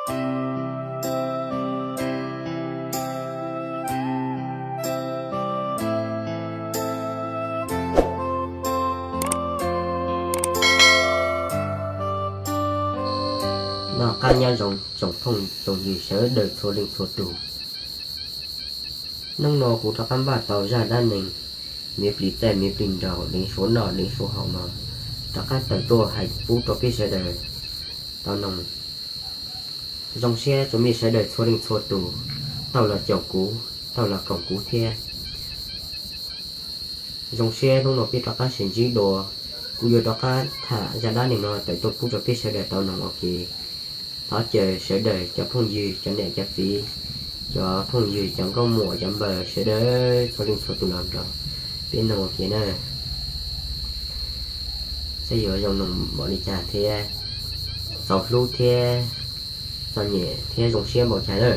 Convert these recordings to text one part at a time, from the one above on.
Noj qab nyob zoo tsoom phooj tsoom ywg sawv daws txhua leej txhua tus. Hnub no kuv rov qab npaj tau zaj dab neeg miv plis txaij miv plis nraug deev suav noj deev suav haus no rov qab tawm tuaj hais pub rau peb sawv daws tau noog. Zoo siab tsoom mej sawv daws txhua leej txhua tus tau los caum kuv, tau los koom kuv thiab. Zoo siab hnub no peb rov qab sib ntsib dua, kuv yuav rov qab tham zaj dab neeg no tawm tuaj pub rau peb sawv daws tau noog ua ke. Thov caw sawv daws cov phooj ywg, cov niam cov txiv, cov phooj ywg, cov nkauj muam, cov npawg sawv daws txhua leej txhua tus los nrog peb noog ua ke na. Saib yuav zoo noog npaum li cas thiab txaus hlub thiab txom nyem thiab zoo siab npaum cas na.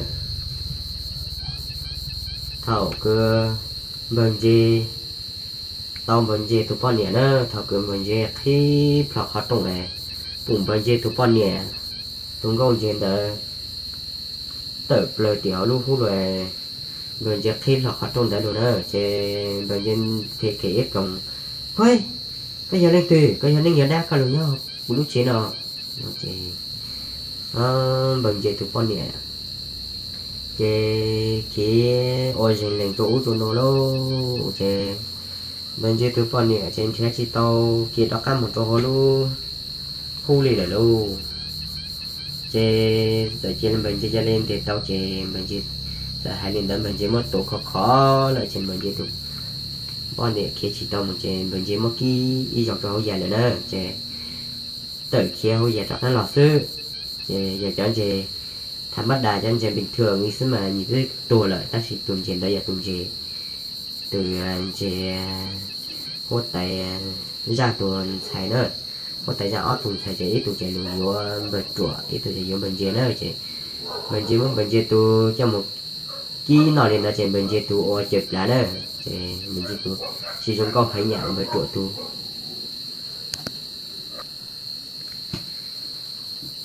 Thaum kws npawg ntse tau npawg ntse tus poj niam na, thaum kws npawg ntse qhib plho qhov rooj es pum npawg ntse tus poj niam tus nkauj ntse ntawd tawm plaws tim hauv lub hub los, npawg ntse qhib plho qhov rooj ntawd lug na, ces npawg ntse phem phem ib ploog, Huab, koj yog leej twg? Koj yog neeg yog dab koj lug nyob kuv lub tsev no? Ces npawg ntse tus poj niam ces khiav ua zeeg lees rua ub rua no lauj. Ces npawg ntse tus poj niam ces nrhiav tsis tau, khiav rov qab mus rau hauv lub hub li lawm lauj. Ces txawm cia li npawg ntse cia li ntes tau ces npawg ntse txawm hais li ntawd, npawg ntse muab tuav khov khov lawm ces npawg ntse tus poj niam khiav tsis tau mus ces npawg ntse muab kib ib zaug rau hauv yas lawm na, ces tawm khiav hauv yas rov qab los xwb. Ces yog cov ntses tham mab das, cov ntses pim thwm li xwb mas nws twb tuag lawm, tab sis tus ntses ntawd yog tus ntses, tus ntses huab tais zaj tus ntxhais na. Huab tais zaj ob tug ntxhais ces ib tug ces lug yuav npawg ruam, ib tug ces yuav npawg ntse na. Ces npawg ntse muab npawg ntse tus coj mus kib noj li ntawd ces npawg ntse tus ua cawm plav na, ces npawg ntse tus tsis zoo nkauj heev yam npawg ruam tus.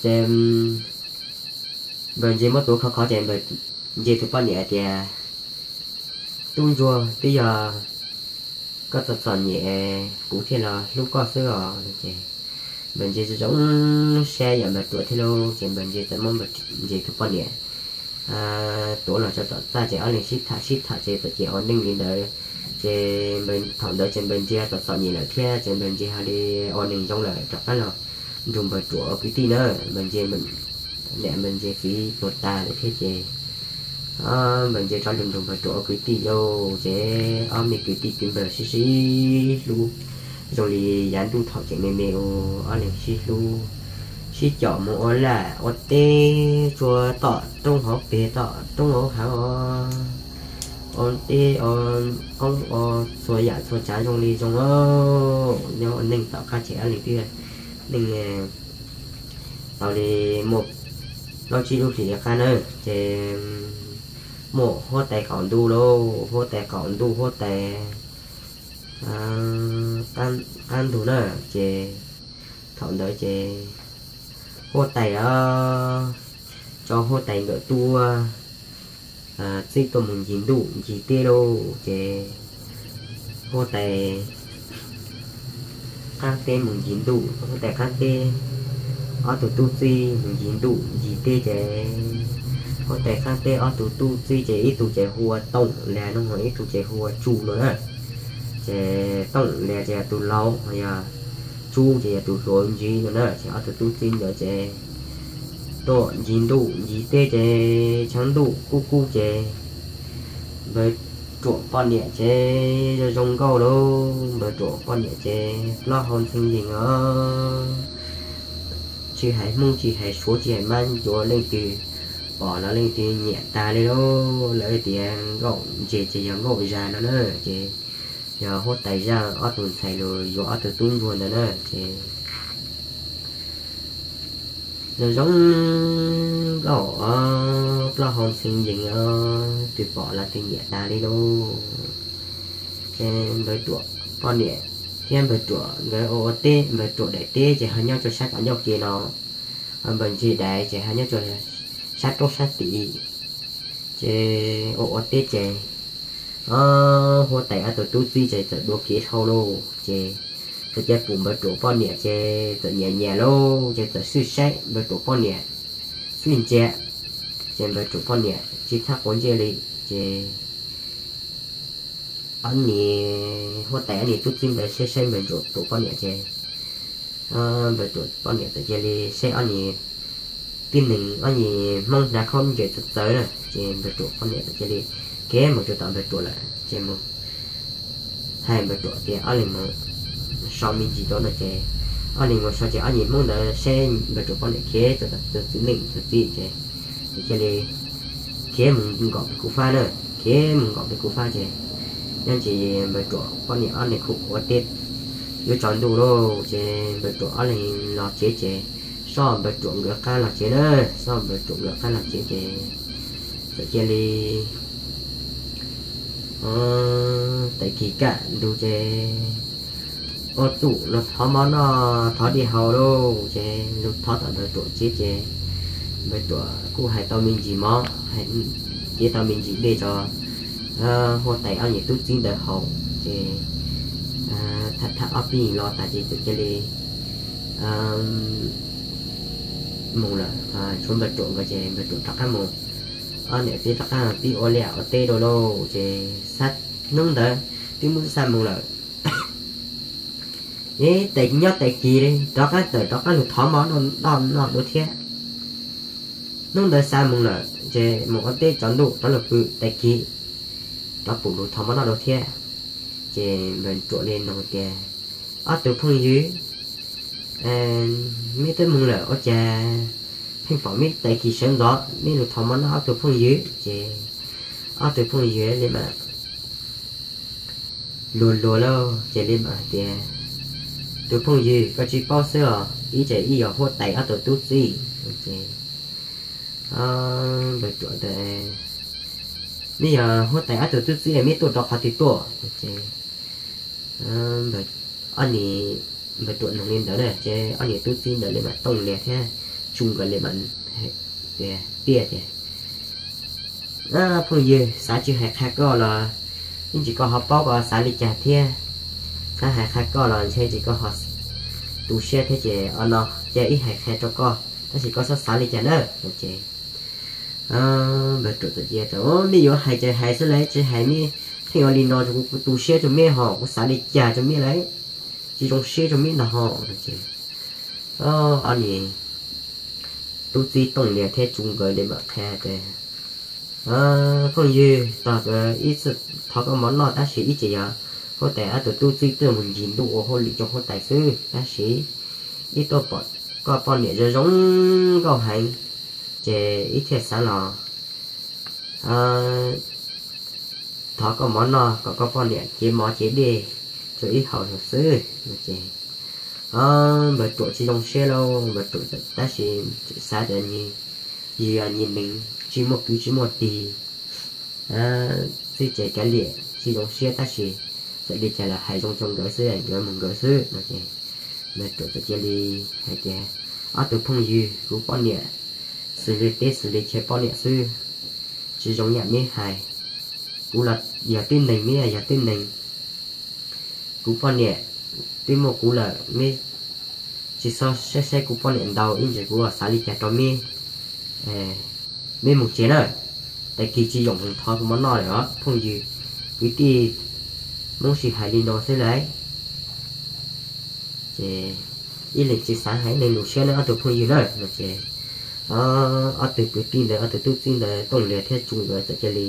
Ces npawg ntse muab tuav khov khov ces npawg ntse tus poj niam hais tias, Tub ntsuag, twb yog koj txom txom nyem kuv thiaj los hlub koj xwb os. Ces npawg ntse zoo zoo siab yam npawg ruam thiab lauj, ces npawg ntse txawm muab npawg ntse tus poj niam tuav los rau tom txaj ces ob leeg sib tham sib tham ces txawm cia ua neej li ntawd. Ces thaum ntawd ces npawg ntse txom txom nyem lawm thiab ces npawg ntse ho li ua neeg zoo lawm rov qab los nrug npawg ruam ua kwv tij na. Npawg ntse niam npawg ntse txiv tuag tag lawm thiab ces npawg ntse rov los nrug npawg ruam ua kwv tij lauj. Ces ob me kwv tij kwv npawg sib sib hlub zoo li yav ntuj thaum tseem me me ua ob leeg sib hlub, sib caum mus ua laj ua teb, tsuas tom roob hauv pes tom roob hauv hav os, ua teb ua qoob ua txhua yam txhua tsav zoo li zoo os. Nyob ua neej tom qab ces ob leeg twb neej tau li muaj plaub tsib lub hlis li qab na, ces muaj huab tais qaum ntuj lauj, huab tais qaum ntuj, huab tais qab ntug na, ces thaum ntawd ces huab tais os, tso huab tais nkawd tuaj txij tuaj mus ncig ntuj ncig teb lauj, ces huab tais qaab teb mus ncig ntuj, huab tais qaab teb ob tug tub txib mus ncig ntuj ncig teb ces huab tais qaab teb ob tug tub txib ces ib tug ces hu ua Toom Lag no, ib tug ces hu ua Tsu no na. Ces Toom Lag ces yog tus laus, yog Tsu ces yog tus hluas ntxiv no na. Ces ob tug tub txib ntawd ces tuaj ncig ntuj ncig teb ces tshav ntuj kub kub ces npawg ruam poj niam ces zoo zoo nkauj lauj, npawg ruam poj niam ces plaub hau ntxhee yees os, tsis hais Hmoob tsis hais Suav tsis hais Mab, yuav leej twg pom los leej twg nyiam tag li lauj. Lawv tias nkauj ntse ces yog nkauj zag no na, ces yog huab tais zaj ob tug ntxhais los yuav ob tug tub ntsuag ntawd na ces zoo zoo nkauj os, plaub hau ntxhee yees os, twg pom los twg nyiam tag li lauj. Ces npawg ruam poj niam thiab npawg ruam nkawd ua ua teb, npawg ruam daim teb ces ho nyob rua sab tom ncauj ke no, npawg ntse daim ces ho nyob rua sab roob sab tid, ces ua ua teb ces huab tais ob tug tub txib ces txawm dua kev dhau lauj. Ces txawm cia pum Npawg Ruam poj niam ces txawm nyias nyias lauj, ces txawm swj saib Npawg Ruam poj niam, swj ntsia, ces Npawg Ruam poj niam tsis txhob quav ntsej li. Ces ob niag huab tais ob niag tub txib ntawd saib saib Npawg Ruam poj niam ces Npawg Ruam poj niam txawm cia li saib ob niag tib neeg, ob niag Hmoob hnav khaub ncaws txawv txawv na, ces Npawg Ruam poj niam txawm cia li khiav mus rau tom Npawg Ruam lawm ces mus hais Npawg Ruam tias ob leeg mus so me ntsis rau no ces ob leeg mus so ces ob niag Hmoob ntawd saib Npawg Ruam poj niam khiav rau tom tus txiv neej tus txiv ces cia li khiav mus nkaum pem kuv fab na, khiav mus nkaum pem kuv fab ces nyob ntsis Npawg Ruam poj niam ob leeg kuj ua teb yuav tsaus ntuj lauj, ces Npawg Ruam ob leeg los tsev ces soj Npawg Ruam nkawd qab los tsev na, soj Npawg Ruam nkawd qab los tsev ces txawm cia li tais kis kaj ntug ces ua txuj los thov mov noj thov dej haus lauj, ces lug thov tom Npawg Ruam tsev ces Npawg Ruam kuj hais tau me ntsis mov, hais, cev tau me ntsis dej rau huab tais ob niag tub txib ntawd haus ces tham tham ob peb los tas ces txawm cia li mus lawm, tshuav Npawg Ruam nkawd ces Npawg Ruam rov qab mus, ob niam txiv rov qab pib ua liaj ua teb dua lauj, ces xav hnub ntawd twb muab xa mus lawm. Ib tais nyob tais kis li rov qab tawm rov qab lug thov mov noj noj dua thiab. Hnub ntawd xa mus lawm ces mus ua teb tsaus ntuj rov lug pw tais kis, rov pum lug thov mov noj dua thiab. Ces Npawg Ruam li nug tias, ob tug phooj ywg, meb twb mus lawm ua cas pheej pom meb tais kis sawv ntxov meb lug thov mov noj ob tug phooj ywg? Ces ob tug phooj ywg li mas luag luag lauj, ces li mas hais tias, tus phooj ywg, koj tsis paub xwb os, ib ces ib yog huab tais ob tug tub txib. Ces Npawg Ruam tias, meb yog huab tais ob tug tub txib meb tuaj rau qhov twg tuaj? Ces ob niag, Npawg Ruam nug li ntawd na ces ob niag tub txib ntawd li mas Tooj Lias thiab Tsu nkawd li mas tias, tias, phooj ywg, xav tsis hais qhia koj los ib ntsis koj ho paub koj xav li cas thiab. Xav hais qhia koj los ntshe ntsis koj ho tu siab thiab ces no cia ib hais qhia rau koj tab sis koj txhob xav li cas na. Ces Npawg Ruam txawm cia, meb yuav hais ces hais xwb lauj, tsis hais meb pheej ua li no rau kuv, kuv tu siab rau meb ho kuv xav li cas rau meb lauj, tsis zoo siab rau meb ntag ho. Ces ob niag tub txib Tooj Lias thiab Tsu nkawd li mam qhia tias, phooj ywg, tog ib txwm thov koj mov noj tab sis ib ces yog huab tais ob tug tub txib tuaj mus ncig ntuj ua hauj lwm rau huab tais xwb tab sis ib tuaj pom koj poj niam zoo zoo nkauj heev ces ib thiaj xav los thov koj mov noj kom koj poj niam cev mov cev dej rau ib haus no xwb. Ces Npawg Ruam tsis zoo siab lauj, Npawg Ruam tab sis xav tias yus yog niag neeg tsis muaj kwv tsis muaj tij, txij ces kav liam tsis zoo siab tab sis txawm li cas los hais zoo rau nkawd xwb, nkawd mus nkawd xwb no ces Npawg Ruam txawm cia li hais tias, ob tug phooj ywg, kuv poj niam xws li teb xws li chaw poj niam xwb, tsis zoo yam meb hais. Kuv los yog tib neeg, meb yog tib neeg. Kuv poj niam twb muaj kuv lawm, meb tsis txhob saib saib kuv poj niam ntau, ib ntsis kuv xav li cas rau meb, meb mus tsev na. Tais kis tsis yoom thov kuv mov noj lawm os phooj ywg, kwv tij Hmoob sib hais li no xwb lauj. Ces ib leeg tsis xav hais ib leeg lus siab na ob tug phooj ywg na no ces ob tug kwv tij ntawd, ob tug tub txib ntawd Tooj Lias thiab Tsu nkawd txawm cia li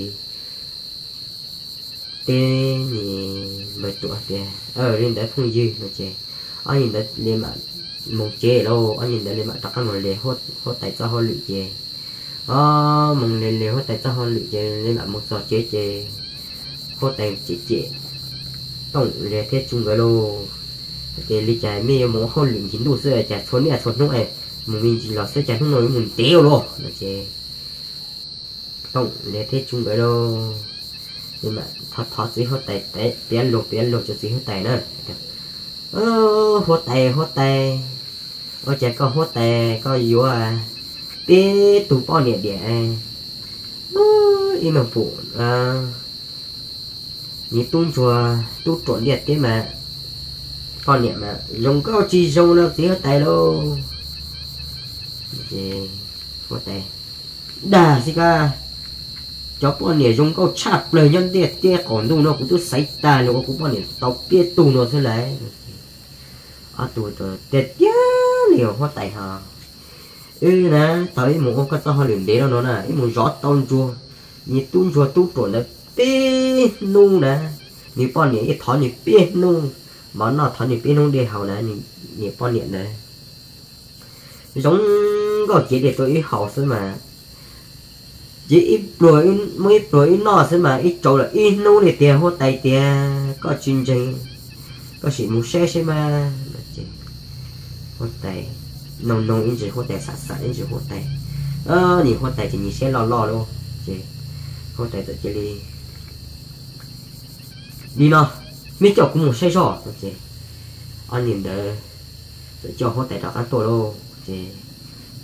teb Npawg Ruam tias, li ntawd phooj ywg no ces ob niag ntawd li mam mus tsev lauj, ob niag ntawd li mam rov qab mus li huab tais txoj hauj lwm ces ob mus li li huab tais txoj hauj lwm ces li mam mus txog tsev ces huab tais cem cem Tooj Lias thiab Tsu nkawd lauj, hais tias li cas meb yuav mus ua hauj lwm ncig ntuj xwb cas txhua niaj txhua hnub es mus me ntsis los xwb cas hnub no yuav mus ntev ua luaj no ces Tooj Lias thiab Tsu nkawd lauj, li mam thov thov txiv huab tais, piav lus piav lus rau txiv huab tais na. Huab tais, huab tais, ua cas koj huab tais koj yuav peb tug poj niam diam, ib meeg pum, nws tub ntsuag tub ruam ntiaj teb mas poj niam mas zoo nkauj tsis zoo no txiv huab tais lauj. Huab tais, dag xwb kab, cov poj niam zoo nkauj tshaj plaws nyob ntiaj teb qaum ntuj no kuv twb xaiv tag los ua kuv poj niam tau peb tug no xwb lauj. Ob tug tiag tiag li huab tais ho, wb na tau ib mus ua koj txoj hauj lwm ntev no no na ib mus zov tau ntsuag, nws tub ntsuag tub ruam ntawd peb hnub na, nws poj niam ib thov nws peb hnub mov noj, thov nws peb hnub dej haus na, nws poj niam ntawd zoo nkauj cev dej rau wb haus xwb mas, ces ib pluag, muab ib pluag wb noj xwb mas ib tsau lawm ib hnub li tiag. Huab tais tias koj tsis ntseeg, koj sim mus saib saib mas. Huab tais noog noog ib ntsis, huab tais xav xav ib ntsis, huab tais, nws huab tais ces nws siab loj loj lauj ces huab tais txawm cia li, li no, mej coj kuv mus saib zoj no ces ob niag ntawd txawm coj huab tais rov qab tuaj lauj ces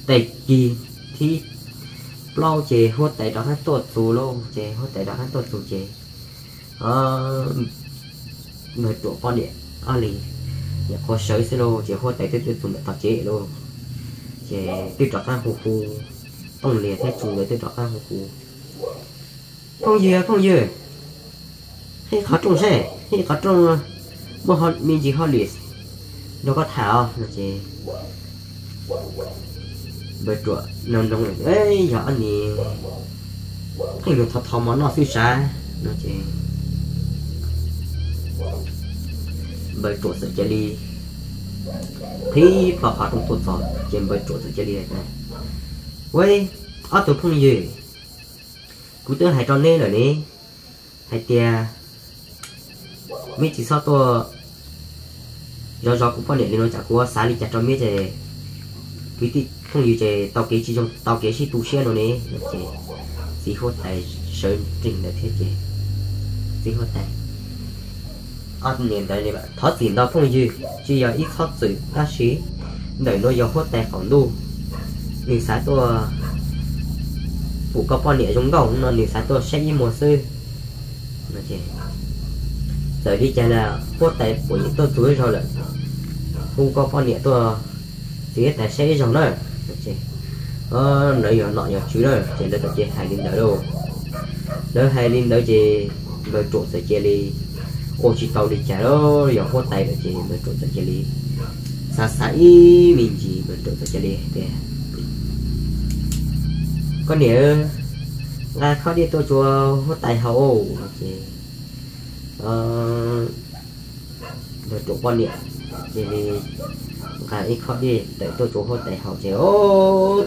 tag kis thib plaub ces huab tais rov qab tuaj txug lauj ces huab tais rov qab tuaj txug ces npawg ruam poj niam ob leeg nyuam qhuav sawv xwb lauj ces huab tais twb tuaj txug ntawm tog tsev lauj ces twb rov qab hu hu, Tooj Liag thiab Tsu nkawd twb rov qab hu hu, phooj ywg, phooj ywg, hej qhov rooj saib, hej qhov rooj, muaj me ntsis hauj lwm nrog koj tham os no ces npawg ruam noog noog, yog ob niag pheej mus thov thov mov noj xwb sav no ces npawg ruam txawm cia li qhib plho qhov rooj tuaj txog ces npawg ruam txawm cia li hais tias, ua, ob tug phooj ywg, kuv twb hais rau neb lawm ne, hais tias meb tsis txhob tuaj zov zov kuv poj niam li no tsam kuv xav li cas rau meb ces kwv tij phooj ywg ces tau kev tsis zoo tau kev sib tu siab no ne. Ces txiv huab tais sawv nreeg ntawd thiab ces txiv huab tais, ob niag ntawd, thov txim ntau phooj ywg, tsis yog ib txhob txwm tab sis ntawm no yog huab tais qaum ntuj, nws xav tuaj pum koj poj niam zoo nkauj no nws xav tuaj saib ib muag xwb. Txawm li cas los huab tais puas yeej tuaj txug ib zaug lawm, hu koj poj niam tuaj txiv huab tais saib ib zaug na. Lawv yog nom yog tswv na ces lawv txawm cia hais li ntawd lauj. Lawv hais li ntawd ces npawg ruam txawm cia li ua tsis tau li cas lauj, yog huab tais lawm ces npawg ruam txawm cia li xav xav ib me ntsis npawg ruam txawm cia li hais tias, koj niam, nqa khob dej tuaj rau huab tais haus no ces npawg ruam poj niam cia li nqa ib khob dej tawm tuaj rau huab tais haus ces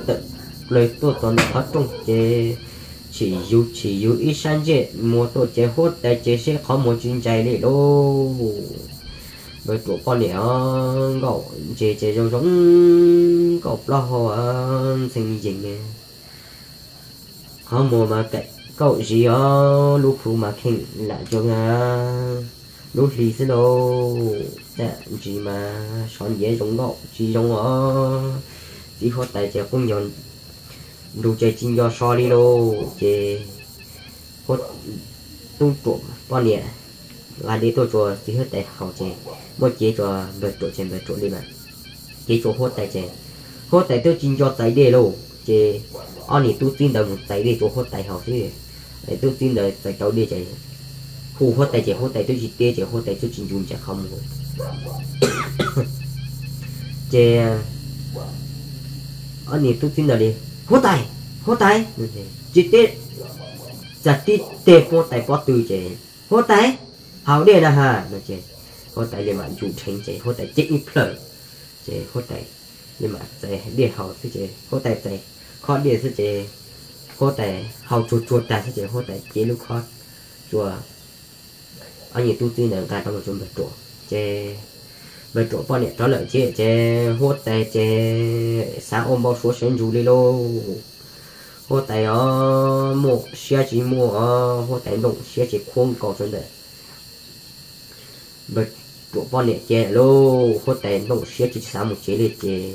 tawm plaws tuaj txog ntawm qhov rooj ces tshim yus tshim yus ib sab ntsej muag tuaj ces huab tais ces seb qhov muag tsis ntsais li lauj. Npawg ruam poj niam nkauj ntses ces zoo zoo nkauj plaub hau ntxhee yees, qhov muag mas kaim kauj zis os, lub plhu mas kheej lam cuag lub hli xwb lauj. Tam ntsis mas sov ntiav zoo nkauj tsis zoo os. Txiv huab tais ces qoob ncaug nrug ces tsis nco so li lauj ces tub ruam poj niam nqa dej tuaj rau txiv huab tais haus ces muab cev rau npawg ruam ces npawg ruam li mas cev rau huab tais ces huab tais twb tsis nco txais dej lauj ces ob niag tub txib ntawd mus txais dej rau huab tais haus xwb. Tub txib ntawd txais tau dej ces hu huab tais ces huab tais twb tsis teb ces huab tais twb tsis nco ntsoov qhov muag ces ob niag tub txib ntawd li, huab tais, huab tais, tsis teb, txas tib teg huab tais pob tw ces, huab tais, haus dej na ha no ces huab tais li mam ncu dheev ces huab tais ceeb ib plhaw ces huab tais li mam txais dej haus xwb ces huab tais txais khob dej xwb ces huab tais haus tsuag tsuag tag xwb ces huab tais cev lub khob tsua ob niag tub txib ntawd nqa rov mus rau npawg ruam ces npawg ruam poj niam rov lawm ces, ces huab tais ces xav ua npau suav sawv ntsug li lauj. Huab tais os, muaj siab tsis muaj os, huab tais nplooj siab ces khuab nkaus rau ntawm npawg ruam poj niam ces lauj, huab tais nplooj siab tsis xav mus tsev li ces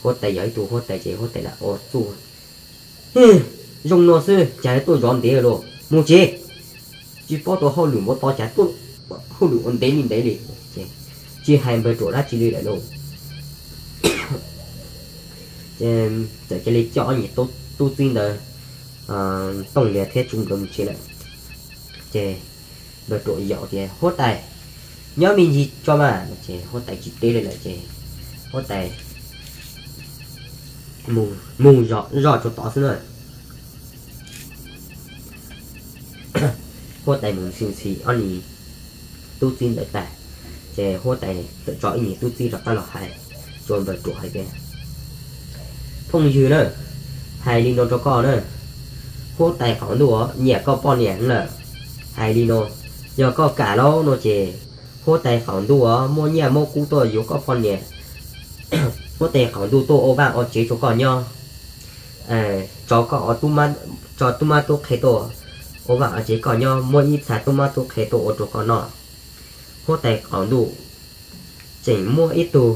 Huab tais yog ib tug huab tais ces huab tais lam ua txuj, zoo no xwb cas tuaj zov ntev lawm, mus tsev. Tsis paub tau hauj lwm npaum tod cas tuaj hauj lwm ua ntev li ntev li. Tsis hais npawg ruam dab tsi li lawm lauj. Txawm cia li coj ob niag tub txib ntawd, Tooj Lias thiab Tsu nkawd mus tsev lawm. Ces npawg ruam yaum tias, huab tais, nyob me ntsis tso mas. Ces huab tais tsis teb li lawm ces huab tais mus zoj rau tod xwb na. Huab tais mus ntxhi ntxhi ob niag tub txib ntawd tag, ces huab tais txawm tso ib niag tub txib rov qab los hais rau npawg ruam hais tias, phooj ywg na, hais li no rau koj na, huab tais qaum ntuj nyiam koj poj niam lawm. Hais li no, yog koj kam lauj no ces huab tais qaum ntuj muab nyiaj muab kub tuaj yuav koj poj niam. Huab tais qaum ntuj tuaj ua vaj ua tsev rau koj nyob, tso koj, tso tub mab tub qhe tuaj ua vaj ua tsev koj nyob, muab ib txha tub mab tub qhe tuaj ua rau koj noj. Huab tais qaum ntuj tseem muab ib tug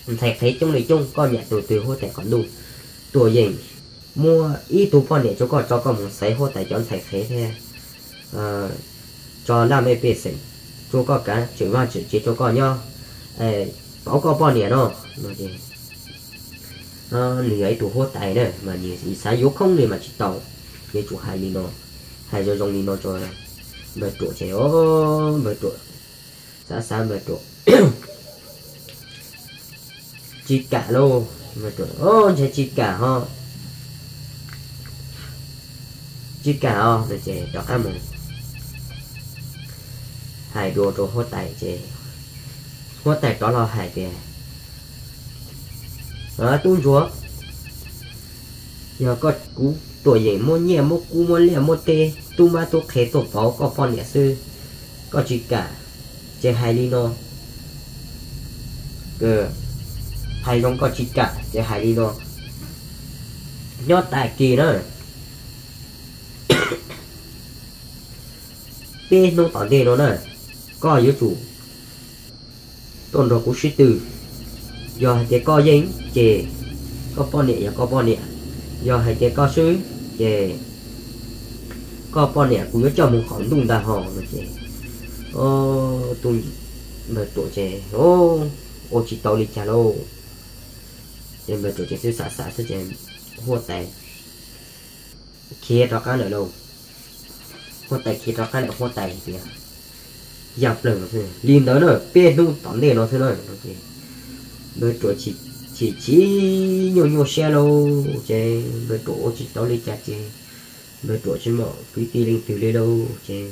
ntxhais qhev coob li coob, koj nyiam tus twg huab tais qaum ntuj tuaj yeej muab ib tug poj niam rau koj tso koj mus xaiv huab tais cov ntxhais qhev thiab tso laj mej pej xeem rau koj kav, tseem vaj tseem tsev rau koj nyob, pauv koj poj niam no. Nws yog ib tug huab tais na mas nws xav yuav khoob li mas tsis tau, yuav tsum hais li no, hais zoo zoo li no rau npawg ruam ces npawg ruam xav xav npawg ruam tsis kam lauj, npawg ruam ntshai tsis kam ho, tsis kam os no ces rov qab mus hais dua rau huab tais ces huab tais rov los hais tias, tub ntsuag, yog koj, kuv tuam yeem muab nyiaj muab kub muab liaj muab teb tub mab tub qhe tuaj pauv koj poj niam xwb, koj tsis kam, ces hais li no, hais zoo koj tsis kam ces hais li no, nyob tag kis na, peb hnub tom ntej no na, koj yuav tsum tuaj nrog kuv sib tw. Yog hais tias koj yeej ces koj poj niam yog koj poj niam, yog hais tias koj swb ces koj poj niam kuv yuav coj mus qaum ntuj ntag ho no ces npawg ruam ces ua tsis tau li cas lauj. Ces npawg ruam ces xwb xav xav xwb ces huab tais khiav rov qab lawm lauj. Huab tais khiav rov qab lawm, huab tais tias, yaj plaws no xwb li ntawd na, peb hnub tom ntej no xwb na. Npawg ruam chim chim nyuaj nyuaj siab lauj, ces npawg ruam ua tsis tau li cas ces npawg ruam tsis muaj kwv tij leej twg li lauj ces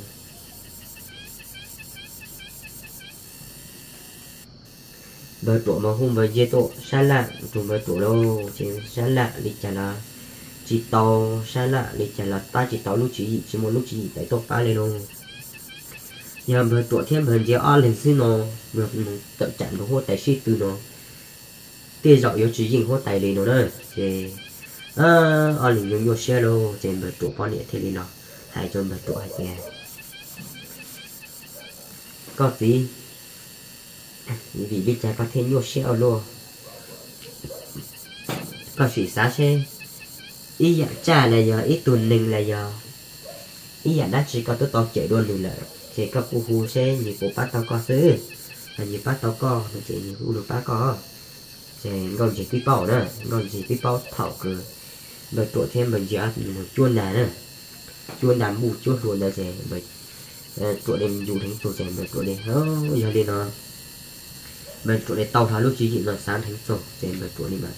npawg ruam mas hu npawg Nce tuaj sab laj rau npawg ruam lauj, ces sab laj li cas los tsis tau, sab laj li cas los pab tsis tau lub tswv yim, tsis muaj lub tswv yim pab tuaj pab li lauj. Yog npawg ruam thiab npawg Nce ob leeg xwb no, tawm tsam nrog huab tais sib tw no, tej zaum yuav tsis yeej huab tais li no na. Ces ob leeg nyuaj nyuaj siab lauj, ces npawg ruam poj niam thiaj li los hais rau npawg ruam hais tias, koj txiv, vim li cas koj thiaj nyuaj siab ua luaj? Koj sim xav seb, ib yam tsaj los yog ib tug neeg los yog ib yam dab tsi koj twb tau cawm dua nws lawm, ces koj kuj hu seb nws puas pab tau koj xwb. Yog nws pab tau koj no ces nws kuj los pab koj. Ces Nkauj Ntsis twb paub na, Nkauj Ntsis twb paub thaum kws npawg ruam thiab npawg Ntsis mus cuab ntas na, cuab ntas npuj cuab hlua ntawd ces npawg ruam li yus dheev txug ces npawg ruam li, yog li no npawg ruam li tau hlo lub tswv yim no xav dheev txug ces npawg ruam li mas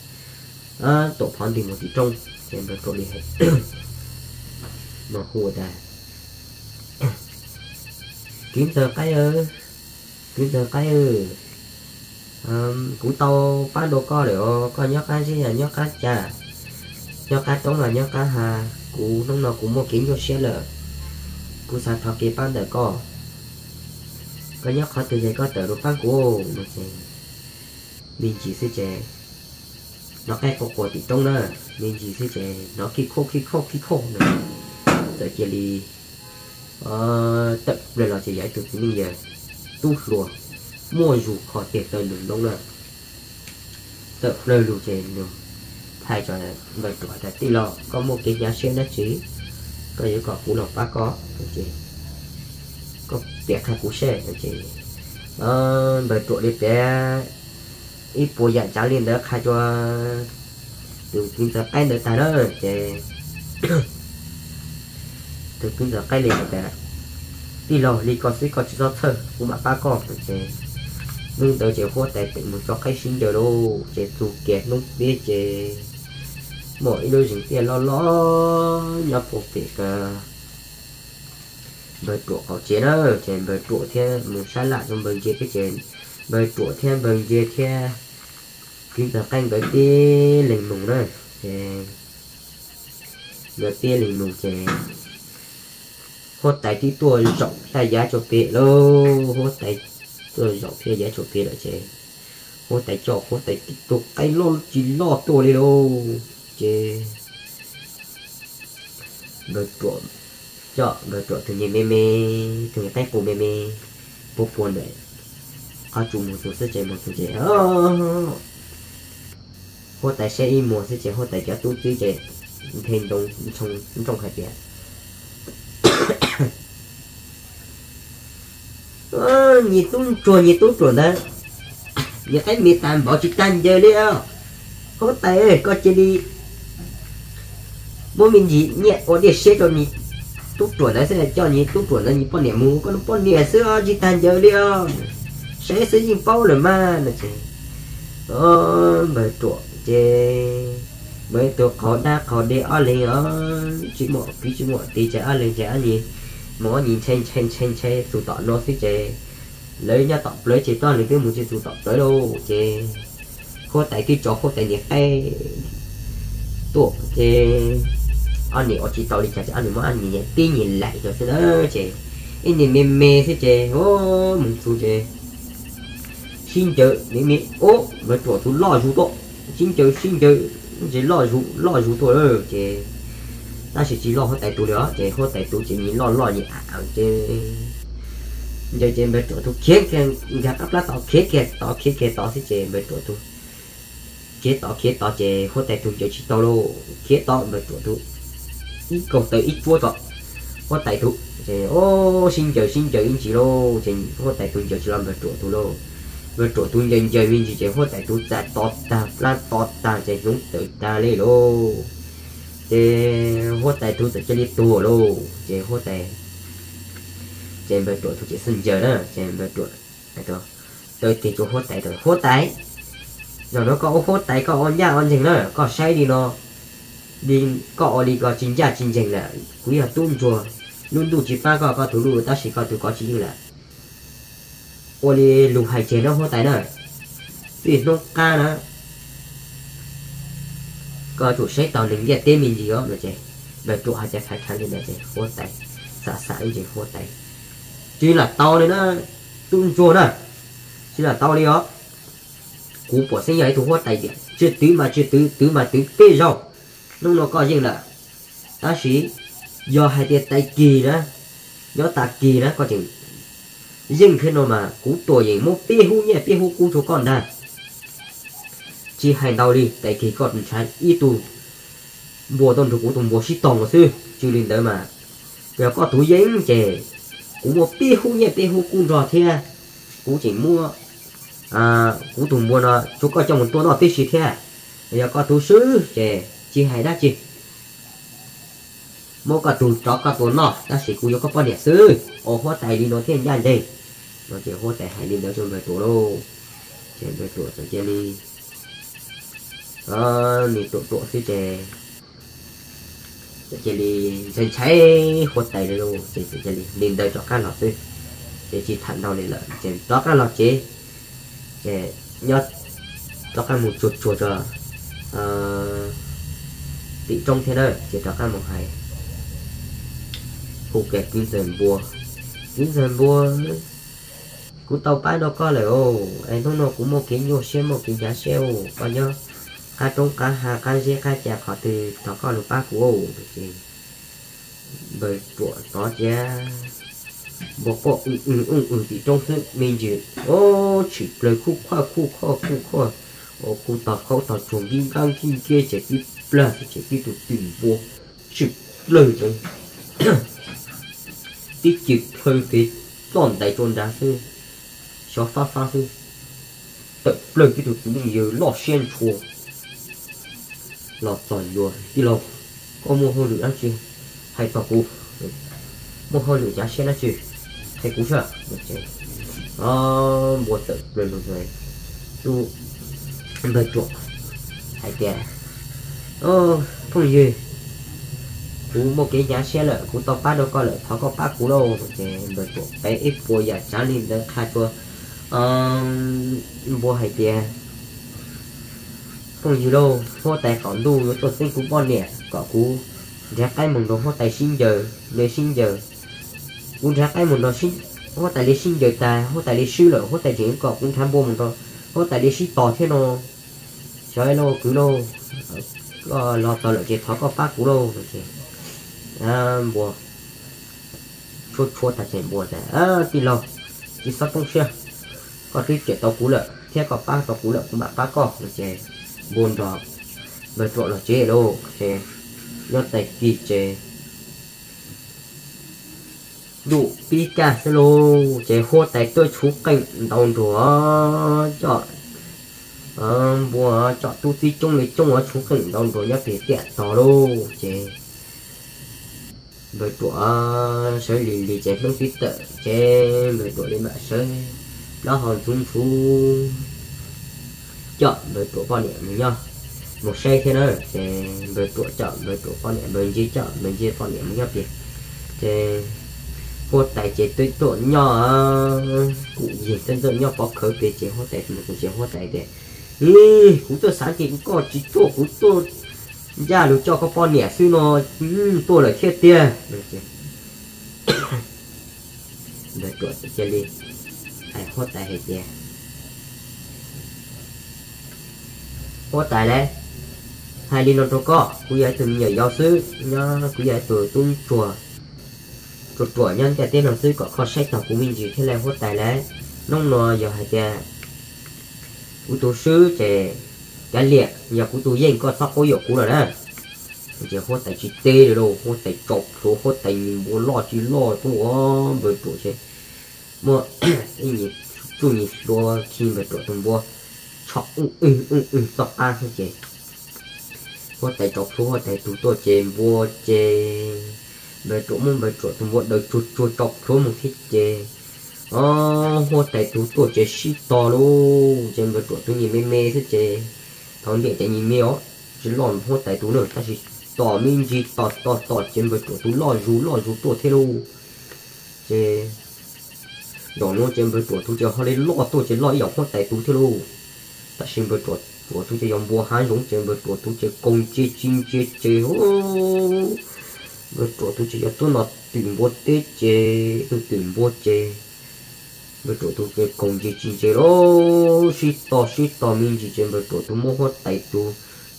tuam phov ntws mus tim roob ces npawg ruam li mus hu tas, kwv ntxawg qaib, kwv ntxawg qaib, kuv tau pab dua koj lawm os, koj nyob qab zeb los nyob qab ca, nyob qab roob los nyob qab hav, kuv hnub no kuv muaj kev nyuaj siab lawm, kuv xav thov kev pab ntawm koj, koj nyob qhov twg ces koj tawm los pab kuv no ces me ntsis xwb ces hnov qaib quaj quas tim roob na, me ntsis xwb ces hnov khib khauj khib khauj khib khauj no, txawm cia li tawm plaws los ces yog ib tug txiv neej yawg tub hluas muaj zus kho tiag taw nws ntoo na. tawm plaws lug ces nws thaij rau npawg ruam tas, tij laug, koj muaj kev hnyav siab dab tsi, koj yuav kom kuv los pab koj, koj qhia kuv seb. Ces npawg ruam li piav ib puas yam tsav li ntawd qha rua tus kwv ntxawg qaib ntawd tag na, ces tus kwv ntxawg qaib li hais tas, tij laug, li koj xwb koj tsis txhob txhawj, kuv mam pab koj. Ces hnub ntawd ces huab tais tseem mus tso qaib sib ncaws lauj, ces txug kiag hnub tib ces muaj ib lub zeeg tiaj loj loj nyob puag pem npawg ruam qaum tsev na, ces npawg ruam thiab mus sab laj rau npawg ntsia thiab ces npawg ruam thiab npawg ntsia thiab kwv ntxawg qaib nkawd tib leeg mus na, ces nkawd tib leeg mus ces huab tais tib tuaj zaum phaj yav tsua pem lauj, huab tais tuaj zaum phaj yav tsua pem lawm ces huab tais coj huab tais tib tug qaib loj tsis loj tuaj li lauj, ces npawg ruam coj npawg ruam tus niag me me, tus niag qaib qus me me puag puag ntawm qhov tsua mus txug xwb ces mus txug ces huab tais saib ib muag xwb ces huab tais cov tub txib ces nthe ntsoog hais tias, nyias tub ntsuag nyias tub ruam ntawd, nyias qaib me tas npaum tsis tag ncaws li os. Huab tais, koj cia li muab me ntsis nyiaj ua diaj siab rau nyias tub ruam ntawd xwb, coj nyias tub ruam ntawd nyias poj niam mus, koj lub poj niam xwb os tsis tag ncaws li os, saib xwb yeej paub lawm mas no ces npawg ruam ces npawg tus qhov dab qhov de ob leeg os, tsis muaj kwv tsis muaj tij ces ob leeg ces ob nyias mus ob nyias ntshai ntshai ntshai ntshai txug tom no xwb ces lawv nyob tom plawv ces tog lwm twb mus tsis txug tom plawv lauj ces huab tais twb tso huab tais niag qaib tuaj ces ob niag ua tsis tau li cas ces ob niag muab ob niag tib nyias laim xwb na ces ib niag me me xwb ces mus txug ces sib ncaws me me, ub, npawg ruam tus loj zus tuaj, sib ncaws sib ncaws ntsis loj zus loj zus tuaj lawm ces tab sis tsis loj huab tais tus li os ces huab tais tus ces nyias loj loj nyias av ces ncaws ces npawg ruam tus khiav kiag nkag qab plab tod khiav kiag tod khiav kiag tod xwb ces npawg ruam tus khiav tod khiav tod ces huab tais tus ncaws tsis tau lauj, khiav tod npawg ruam tus ib kaug taw ib tsuab tso huab tais tus ces sib ncaws sib ncaws ib ntsis lauj ces huab tais tus ncaws tsis los npawg ruam tus lauj. Npawg ruam tus ncaws ncaws me ntsis ces huab tais tus txav to tag plab to tag ces hnyuv tawm tag li lauj. Ces huab tais tus txawm cia li tuag lauj ces huab tais, ces npawg ruam tus tseem xub ncaws na ces npawg ruam taw tes rau huab tais tas, huab tais, zaum no koj ua huab tais koj ua ncaj ua ncees na, koj saib li no, koj ua li ko tsis ncaj tsis ncees lawm, kuv yog tub ntsuag, lub ntuj tsis pab koj, koj tus lub tab sis koj tus kov tsis yeej lawm. Ua li lus hais tseg na huab tais na, txij hnub qab na koj tsum saib taus neeg ntiaj teb me ntsis os no ces npawg ruam hais tias thaiv thaiv li ntawd ces huab tais xam xam ib ntsis huab tais, tsis lam tau li na, tub ntsuag na, tsis lam tau li os. Kuv pom xeeb yog ib tug huab tais tiag, tsis twv mas tsis twv, twv mas twv peb zaug, hnub no koj yeej lawm. Tab sis yog hais tias tais kis na, nyob tas kis na koj tseem yeej thiab no mas kuv tuam yeem muab peb hub nyiaj peb hub kub rau koj ntag. Tsis hais ntau li, tais kis koj nrhav ib tug npua tuaj nrug kuv tus npua sib tog xwb, tsis li ntawd mas yog koj tus yeej ces kuv muab peb hub nyiaj peb hub kub nrog thiab kuv tseem muab kuv tus npua no rau koj coj mus tua noj tib si thiab. Yog koj tus swb ces tsis hais dab tsi, muab koj tus rov koj tua noj tab sis kuv yuav koj poj niam xwb, ua huab tais li no thiaj ncaj ncees no. Ces huab tais hais li ntawd rau npawg ruam lauj, ces npawg ruam txawm cia li, nws ruam ruam xwb ces txawm cia li ntshai ntshai huab tais li lauj, ces txawm cia li li ntawd rov qab los xwb, ces tsis tham ntau li lawm ces rov qab los tsev, ces nyob rov qab mus tsuag tsuag rau tim roob thiab na, ces rov qab mus hais, hu kiag kwv ntxawg npua, kwv ntxawg npua, kuv tau pab rau koj lawm os, es hnub no kuv muaj kev nyuaj siab muaj kev hnyav siab os, koj nyob qab roob qab hav qab zeb qab ca qhov twg thov koj lug pab kuv os. Ces npawg ruam tod cia npua quaj w w w w tim roob xwb me ntsis, o, tshim plaws khuj khuaj khuj khuaj khuj khuaj, Kuj tog khaub tog tsuag nkib nqab nkib nciab ces tib plag xwb ces tib tug twm npua tsw plawg ntawd, tib cw plhaw pem ploj ntais rau nrad xwb, xyov fab fab xwb, tawm plawg tib tug twm yeej yawg loj siab ntshua los txog yuav, Tij laug, koj muaj hauj lwm dab tsi hais txog kuv? Muaj hauj lwm cav siab dab tsi hais kuv saib. Npua tawm plawg lug, npawg Ruam hais tias, Phooj ywg, kuv muaj kev hnyav siab lawm, kuv tau pab rau koj lawm, thov koj pab kuv lauj. Ces npawg Ruam piav ib puas yam tsav li ntawd qha rau npua hais tias, Phooj ywg lauj, huab tais qaum ntuj yuav tuaj txeeb kuv poj niam kom kuv nrhav qaib mus nrog huab tais sib ncaws, li sib ncaws. Kuv nrhav qaib mus nrog huab tais li sib ncaws tas, huab tais li swb lawm, huab tais tseem kom kuv nrhav npua mus nrog huab tais li sib tos thiab no. Xyov lauj kwv lauj, koj los txog lawm ces thov koj pab kuv lauj. Npua tshuab tshuab tas ces npua tias, Tij laug, tsis txhob poob siab, koj twb cawm tau kuv lawm thiab koj pab tau kuv lawm kuv mam pab koj. Ces npua nrog npawg Ruam los tsev lauj. Ces nyob tais kis ces ntuj pib kaj xwb lauj, ces huab tais tuaj tshuv qeej ntaus nruas coj npua, coj tub txib coob li coob tshuv qeej ntaus nruas nyob pem tiaj tog lauj. Ces npawg Ruam sawv lig lig ces hnub tib tawm ces npawg Ruam li mam sawv plaub hau ntxhuv ntxhuv coj npawg Ruam poj niam mus nyob, mus saib thiab na. Ces npawg Ruam coj npawg Ruam poj niam, npawg Ntsib coj npawg Ntsib poj niam mus nyob pem. Ces huab tais ces twb tuaj nyob, kuj yig txawj ntxawj nyob pov khawv pem ces huab tais mus ces huab tais tias, Kuv tuaj xav tias koj tsis tuaj, kuv tuaj ncaj lug coj koj poj niam xwb no, tuaj lawm thiab tiag. Npawg Ruam cia li hais huab tais hais tias, Huab tais lauj, hais li no rau koj, kuv yog ib tug me nyuam yaus xwb, kuv yog ib tug tub ntsuag ruam ruam nyob ntiaj teb no xwb, kom koj saib tog kuv me ntsis thiab lauj huab tais lauj. Hnub no yog hais tias kuv tus swb ces kav liam, yog kuv tus yeej koj txhob quab yuam kuv lawm na. Ces huab tais tsis teb li lauj, huab tais tso plhuav, huab tais nyias npua loj tsis loj tuaj npawg Ruam ces muaj ib nyuag tsuj nyuag hlua khi npawg Ruam tus npua tsho ub wb ub wb txoj qab xwb ces huab tais tso plhuav huab tais tus tuaj ces npua ces npawg Ruam muab npawg Ruam tus npua daws tsuag tsuag tso plhuav mus thiab ces, o, huab tais tus tuaj ces sib tos lauj, ces npawg Ruam tus nyias me me xwb ces thaum ntiam ces nyias me os, tsis loj huab tais tus na, tab sis tos me ntsis tos tos tos ces npawg Ruam tus loj zus loj zus tuaj thiab lauj. Ces zaum no ces npawg Ruam tus ces ho li loj tuaj ces loj ib yam huab tais tus thiab lauj. Tab sis npawg Ruam tus ces yog npua hav zoov ces npawg Ruam tus ces kaus ntsia tsis ntsia ces npawg Ruam tus ces yog tuab no twm npua teb ces tus twm npua ces npawg Ruam tus ces kaus ntsia tsis ntsia lauj, sib tos sib tos me ntsis ces npawg Ruam tus muab huab tais tus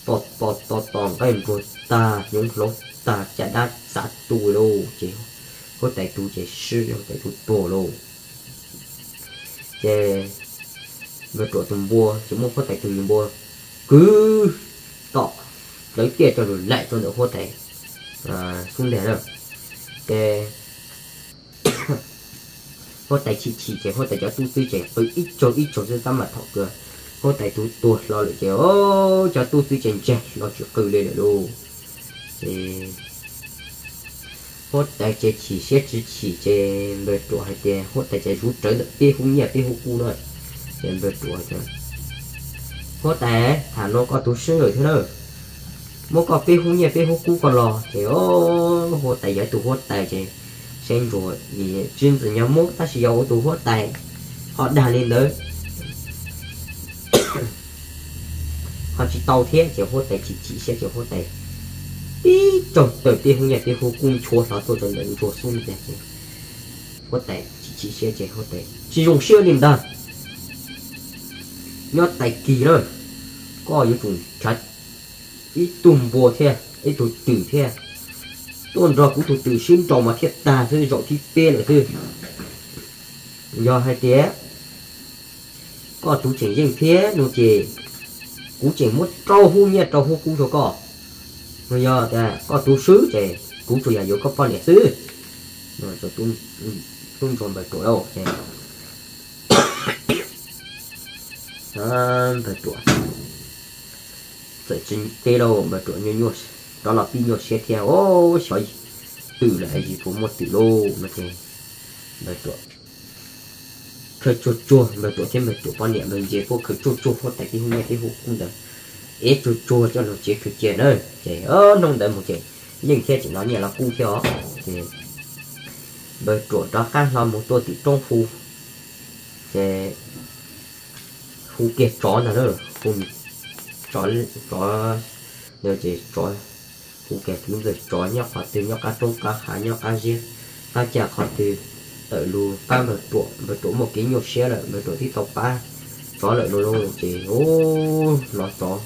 tos tos tos tos nqaij nruag tag, hnyuv hlauv tag, caj dab txav tu lauj ces huab tais tus ces swb, huab tais tus tuag lauj. Ces npawg Ruam tus npua ces muab huab tais tus npua kwv tom plawv tiaj coj lug laim rau ntawm huab tais xub ntiag na. Ces huab tais chim chim ces huab tais cov tub txib ces qw ib tsaug ib tsaug xwb tab mam thom kws huab tais tus tuag hlo lawm ces cov tub txib ces ntsag hlo tsis qw li lawm lauj. Ces huab tais ces chim siab tsis chim ces npawg Ruam hais tias huab tais ces zuv rawv ntawm peb hub nyiaj peb hub kub na. Ces npawg Ruam tias, Huab tais, tham no koj tus swb lawm thiab na, muab koj peb hub nyiaj peb hub kub ko los. Ces huab tais yog tus huab tais ces saib ntsuas, tsis ntxim nyog muab tab sis yog ua tus huab tais ho dag li ntawd ho tsis tau thiab ces huab tais chim chim siab ces huab tais tib tsaug taw peb hub nyiaj peb hub kub nchuav hlo tuaj rau ntawm ntsuag xub ntiag ces huab tais chim chim siab ces huab tais, Tsis zoo siab li ntag, nyob tais kis na, koj yuav tsum nrhav ib tug npua thiab ib tug twm thiab tuaj nrog kuv tus twm sib nraus mas thiaj tag xwb, zaum thib peb lawm xwb. Yog hais tias koj tus tseem yeej thiab no ces Kuv tseem muab rau hub nyiaj rau hub kub rau koj. Yog tias koj tu swb ces kuv tsuas yog yuav koj poj niam xwb. Tub ntsuag npawg ruam lauj ces npawg ruam txawm tsis teb lauj, npawg ruam nyuaj, rov los pib nyuaj siab thiab, xyov twm lawm es puas muaj twm lauj no ces npawg ruam khaws tsuag tsuag, npawg ruam thiab npawg ruam poj niam npawg ntses puab khaws tsuag tsuag huab tais tib hub nyiaj tib hub kub ntawd, ev tsuag tsuag coj lug tsev khaws cia na. Ces hnub ntawd mus ces yeej thiab tseem los nyiaj los kub thiab os. Ces npawg ruam rov qab hlo mus tuaj tim roob hu, ces hu kiag tsov ntag na, hu tsov, tsov ntawd ces tsov, hu kiag tib ntxawg tsov nyob qhov twg, nyob qab roob qab hav, nyob qab ziab qab cag qhov twg, tawm lug pab npawg ruam, npawg ruam muaj kev nyuaj siab lawm npawg ruam twb tau pab tsov lawm no lauj. Ces hnov tsov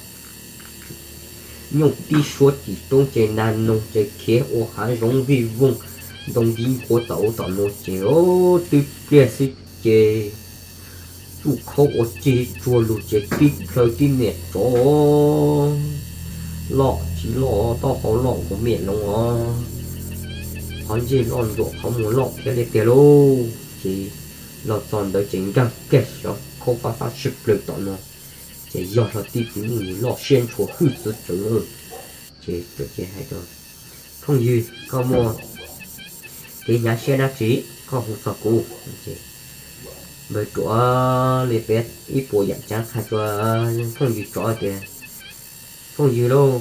nyooj tib suab tim roob ces nag noog ces khiav ua hav zoov vij voog ntoo ntiv nquav tom ub tom no ces twb pliag xwb ces tsuj khaub ua cig tsuag lug ces tib plhaw tib niam tsov loj tsis loj, taub hau loj nkaus me loov os, qhov ntsej loj ntsuam qhov muag loj thiab li tiag lauj. Ces los txog ntawd ces nkag kiag xyov khaub fab fab sib plawg tom no, ces yog hlo tib tug nyuj loj siab ntshua hwj txwv tsawv lawm. Ces hais tias, Phooj ywg, koj muaj kev hnyav siab dab tsi koj hu txog kuv? Npawg ruam li peb ib puas yam tsav qha rua phooj ywg tsov tias, Phooj ywg lauj,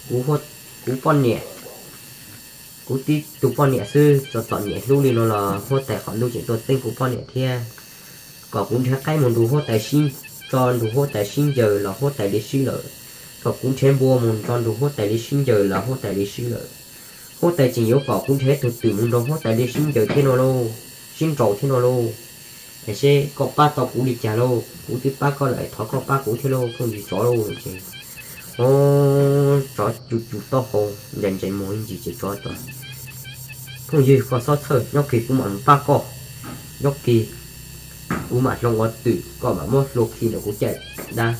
kuv poj niam, kuv tib tug poj niam xwb, txom txom nyem hlub li no los huab tais qhov ntuj tseem tuaj txeeb kuv poj niam thiab. Kom kuv nrhiav qaib mus nrug huab tais sib, tso nrug huab tais sib ncaws los huab tais li sib lawm. Kom kuv nrhiav npua mus nrug huab tais li sib ncaws los huab tais li sib lawm. Huab tais tseem yuav kom kuv nrhiav tug twm mus nrug huab tais li sib ncaws thiab no lauj, sib nraus thiab no lauj. Es seb koj pab tau kuv li cas lauj, kuv twb pab koj lawm, thov koj pab kuv thiab lauj phooj ywg tsov lauj. Ces tsov cu cu taub hau, ntsais ntsais muag ib ntsis ces tsov tias, Phooj ywg, koj xob txhawj, nyob kis kuv mam mus pab koj. Nyob kis kuv mam hloov ua twm, koj mam muab hlua khi ntawm kuv caj dab,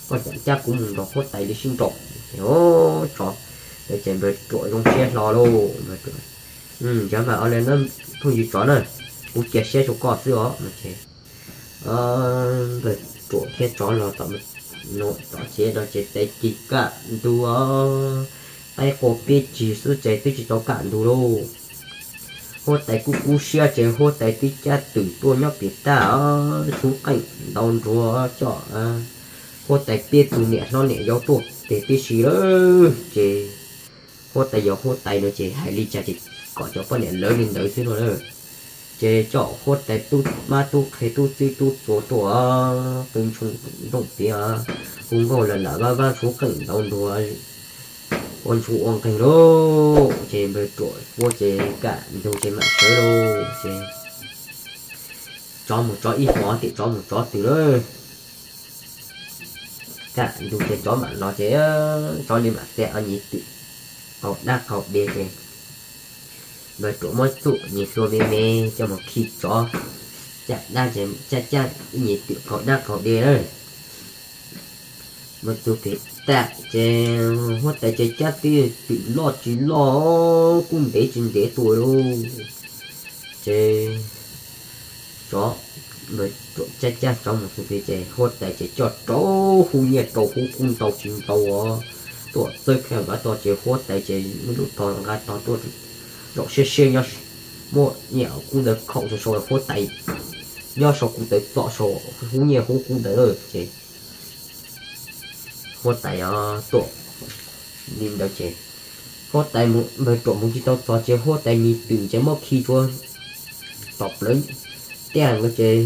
koj cam cab kuv mus nrug huab tais li sib nraus. Ces tsov ntawd ces npawg ruam zoo siab hlo lauj. Yog mas ua li phooj ywg tsov na, kuv cia siab rua koj xwb os no ces npawg ruam thiab tsov los tom, tom tsev no ces tes kis kam ntug, qaib qua peb cig xwb ces twb tsis tau kam ntug lauj. Huab tais kuj kub siab ces huab tais twb cab twm tuaj nyob pem tag, tshuv qeej ntau nruag coj huab tais peb tug niam hlob niam yau tuaj tes tib si lawm. Ces huab tais yog huab tais no ces hais li cas ces kom cov poj niam lawv li ntawd xwb no na. Ces coj huab tais tub mab tub qhe tub txib tub txua tuaj, qw ntshoo nrooj piav, hu nkauj lam lam vaj vaj tshuv qeej ntau nruag, ua ntshoo ua nqeeg lauj. Ces npawg ruam puab ces kam ntug ces mam sawv lauj. Ces tsov mus tsov ib hmos tim tsov mus tsov twg lawm. Kam ntug ces tsov mam los ces tsov li mam tia nyiv twm qaug dab qaug de ces npawg ruam muab txuj nyiv hlua me me coj mus khi tsov, caj dab ces caj caj ib nyiv twm qaug dab qaug de lawm. Mus txug pem tam ces huab tais ces cab tib twm loj tsis loj, kub ntev tsis ntev tuaj lauj. Ces tsov, npawg ruam cab cab tsov mus txug pem ces huab tais ces coj rau hub nyiaj rau hub kub ntau tsis ntau tuaj txawb kheej nqa tog ces huab tais ces muaj lub tog nqa tog tuaj zaum siab siab nyob, muaj nyiaj kub ntawd khaum rau saum huab tais, nyob saum kuv tawv txom saum hub nyiaj hub kub ntawd ces huab tais tuaj li ntawd ces huab tais, npawg ruam mus tsis tau txog ces huab tais nyiv twm ces muab khi tsua tom plawv tiaj ntawd ces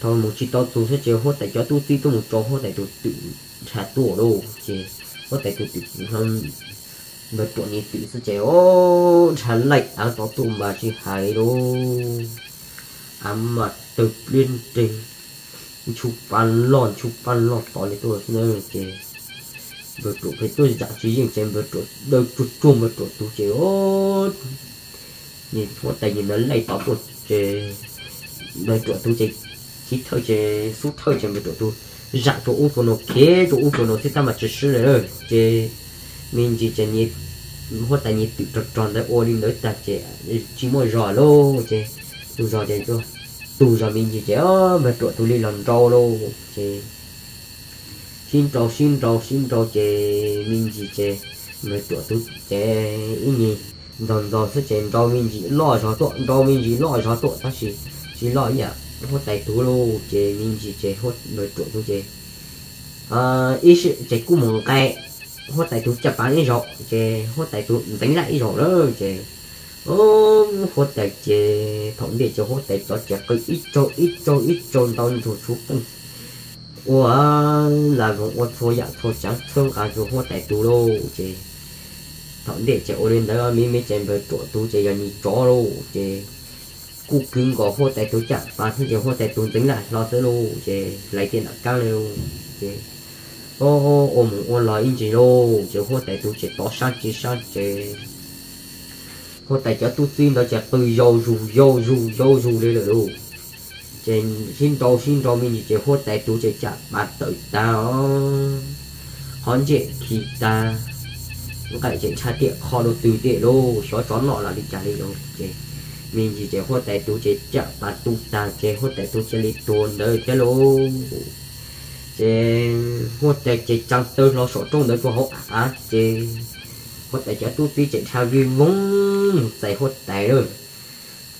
thaum mus tsis tau txug xwb ces huab tais cov tub txib tuaj mus tso huab tais tus twm nrhav tuaj lauj. Ces huab tais tus twm hlo npawg ruam nyiv twm xwb ces nrhav laij av tod tuaj mas tsis hais lauj, av mas tawg pliab nreeg, ntshua pa loj ntshua pa loj tod li tuaj xwb na. Ces npawg ruam pheej tuaj zam tsis yeej ces npawg ruam daws tsuag tsuag npawg ruam tus ces huab tais nyiv ntawd laij tod tuaj ces npawg ruam tus ces chiv thawj ces xub thawj ces npawg ruam tus zam rau ub rau no, khiav rau ub rau no thiab tab mas tsis swb li. Ces me ntsis ces huab tais nyias twm rog rog ntawd ua li ntawd tag ces tsis muaj zog lauj. Ces tus zog ces, tus zog me ntsis ces npawg Ruam tus li los nrau lauj. Ces sib nrau sib nrau sib nrau ces me ntsis ces npawg Ruam tus ces ib nyuag ntog ntog xwb ces nrau me ntsis loj zog tuaj, nrau me ntsis loj zog tuaj tab sis tsis loj ib yam huab tais tus lauj. Ces me ntsis ces npawg Ruam tus ces ib sij ces kuj mus nqe huab tais tus caj pas ib zaug ces huab tais tus ntxeev laj ib zaug lawm ces huab tais ces thaum ntej ces huab tais cov ces qw ib tsaug ib tsaug ib tsaug ntau ntsuag tshuav qeej ua la voos ua txhua yam txhua tsav txhawb nqa rau huab tais tus lauj. Ces thaum ntej ces ua li ntawd me me ces npawg Ruam tus ces yog nws tsov lauj ces kuj kwv nkaus huab tais tus caj pas xwb ces huab tais tus ntxeev laj hlo xwb lauj ces hlais tiaj nram kab li lauj. Ces ua mus ua los ib ntsis lauj ces huab tais tus ces tov sab tsi sab ces huab tais cov tub txib ntawd ces qw yau zus yau zus yau zus li lawm lauj. Ces sib nrau sib nrau me ntsis ces huab tais tus ces caj pas tawm tag os, qhov ntsej khi tag, nqaij ces ntsha tiaj qho rau twg tiaj lauj, xyov tsov noj los li cas li lauj. Ces me ntsis ces huab tais tus ces caj pas tu tag ces huab tais tus cia li tuag ntawd thiab lauj. Ces huab tais ces tsa taw hlo saum roob ntawd rau hauv av ces huab tais cov tub txib ces dhia vij voog mus txais huab tais lawm.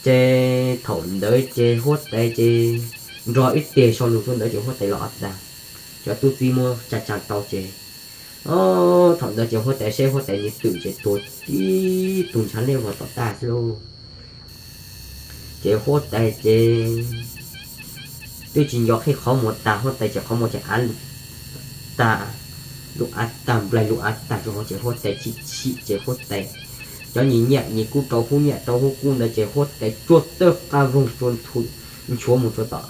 Ces thaum ntawd ces huab tais ces nrog ib teg sau lus rau ntawd ces huab tais los tag, cov tub txib muab tsa tsa tau ces thaum ntawd ces huab tais saib huab tais nws twm ces tuag tib tug ntshav liab vog tom tag xwb lauj. Ces huab tais ces twb tsis nco qhib qhov muag tag, huab tais ces qhov muag ces av lug tag, lub av tag nplaig lub av tag rau hauv ces huab tais chim chim ces huab tais cov nyias nyiam nyias kub rau hub nyiam rau hub kub ntawd ces huab tais tsuag tawg qab voog tsuag nchuav mus rau tom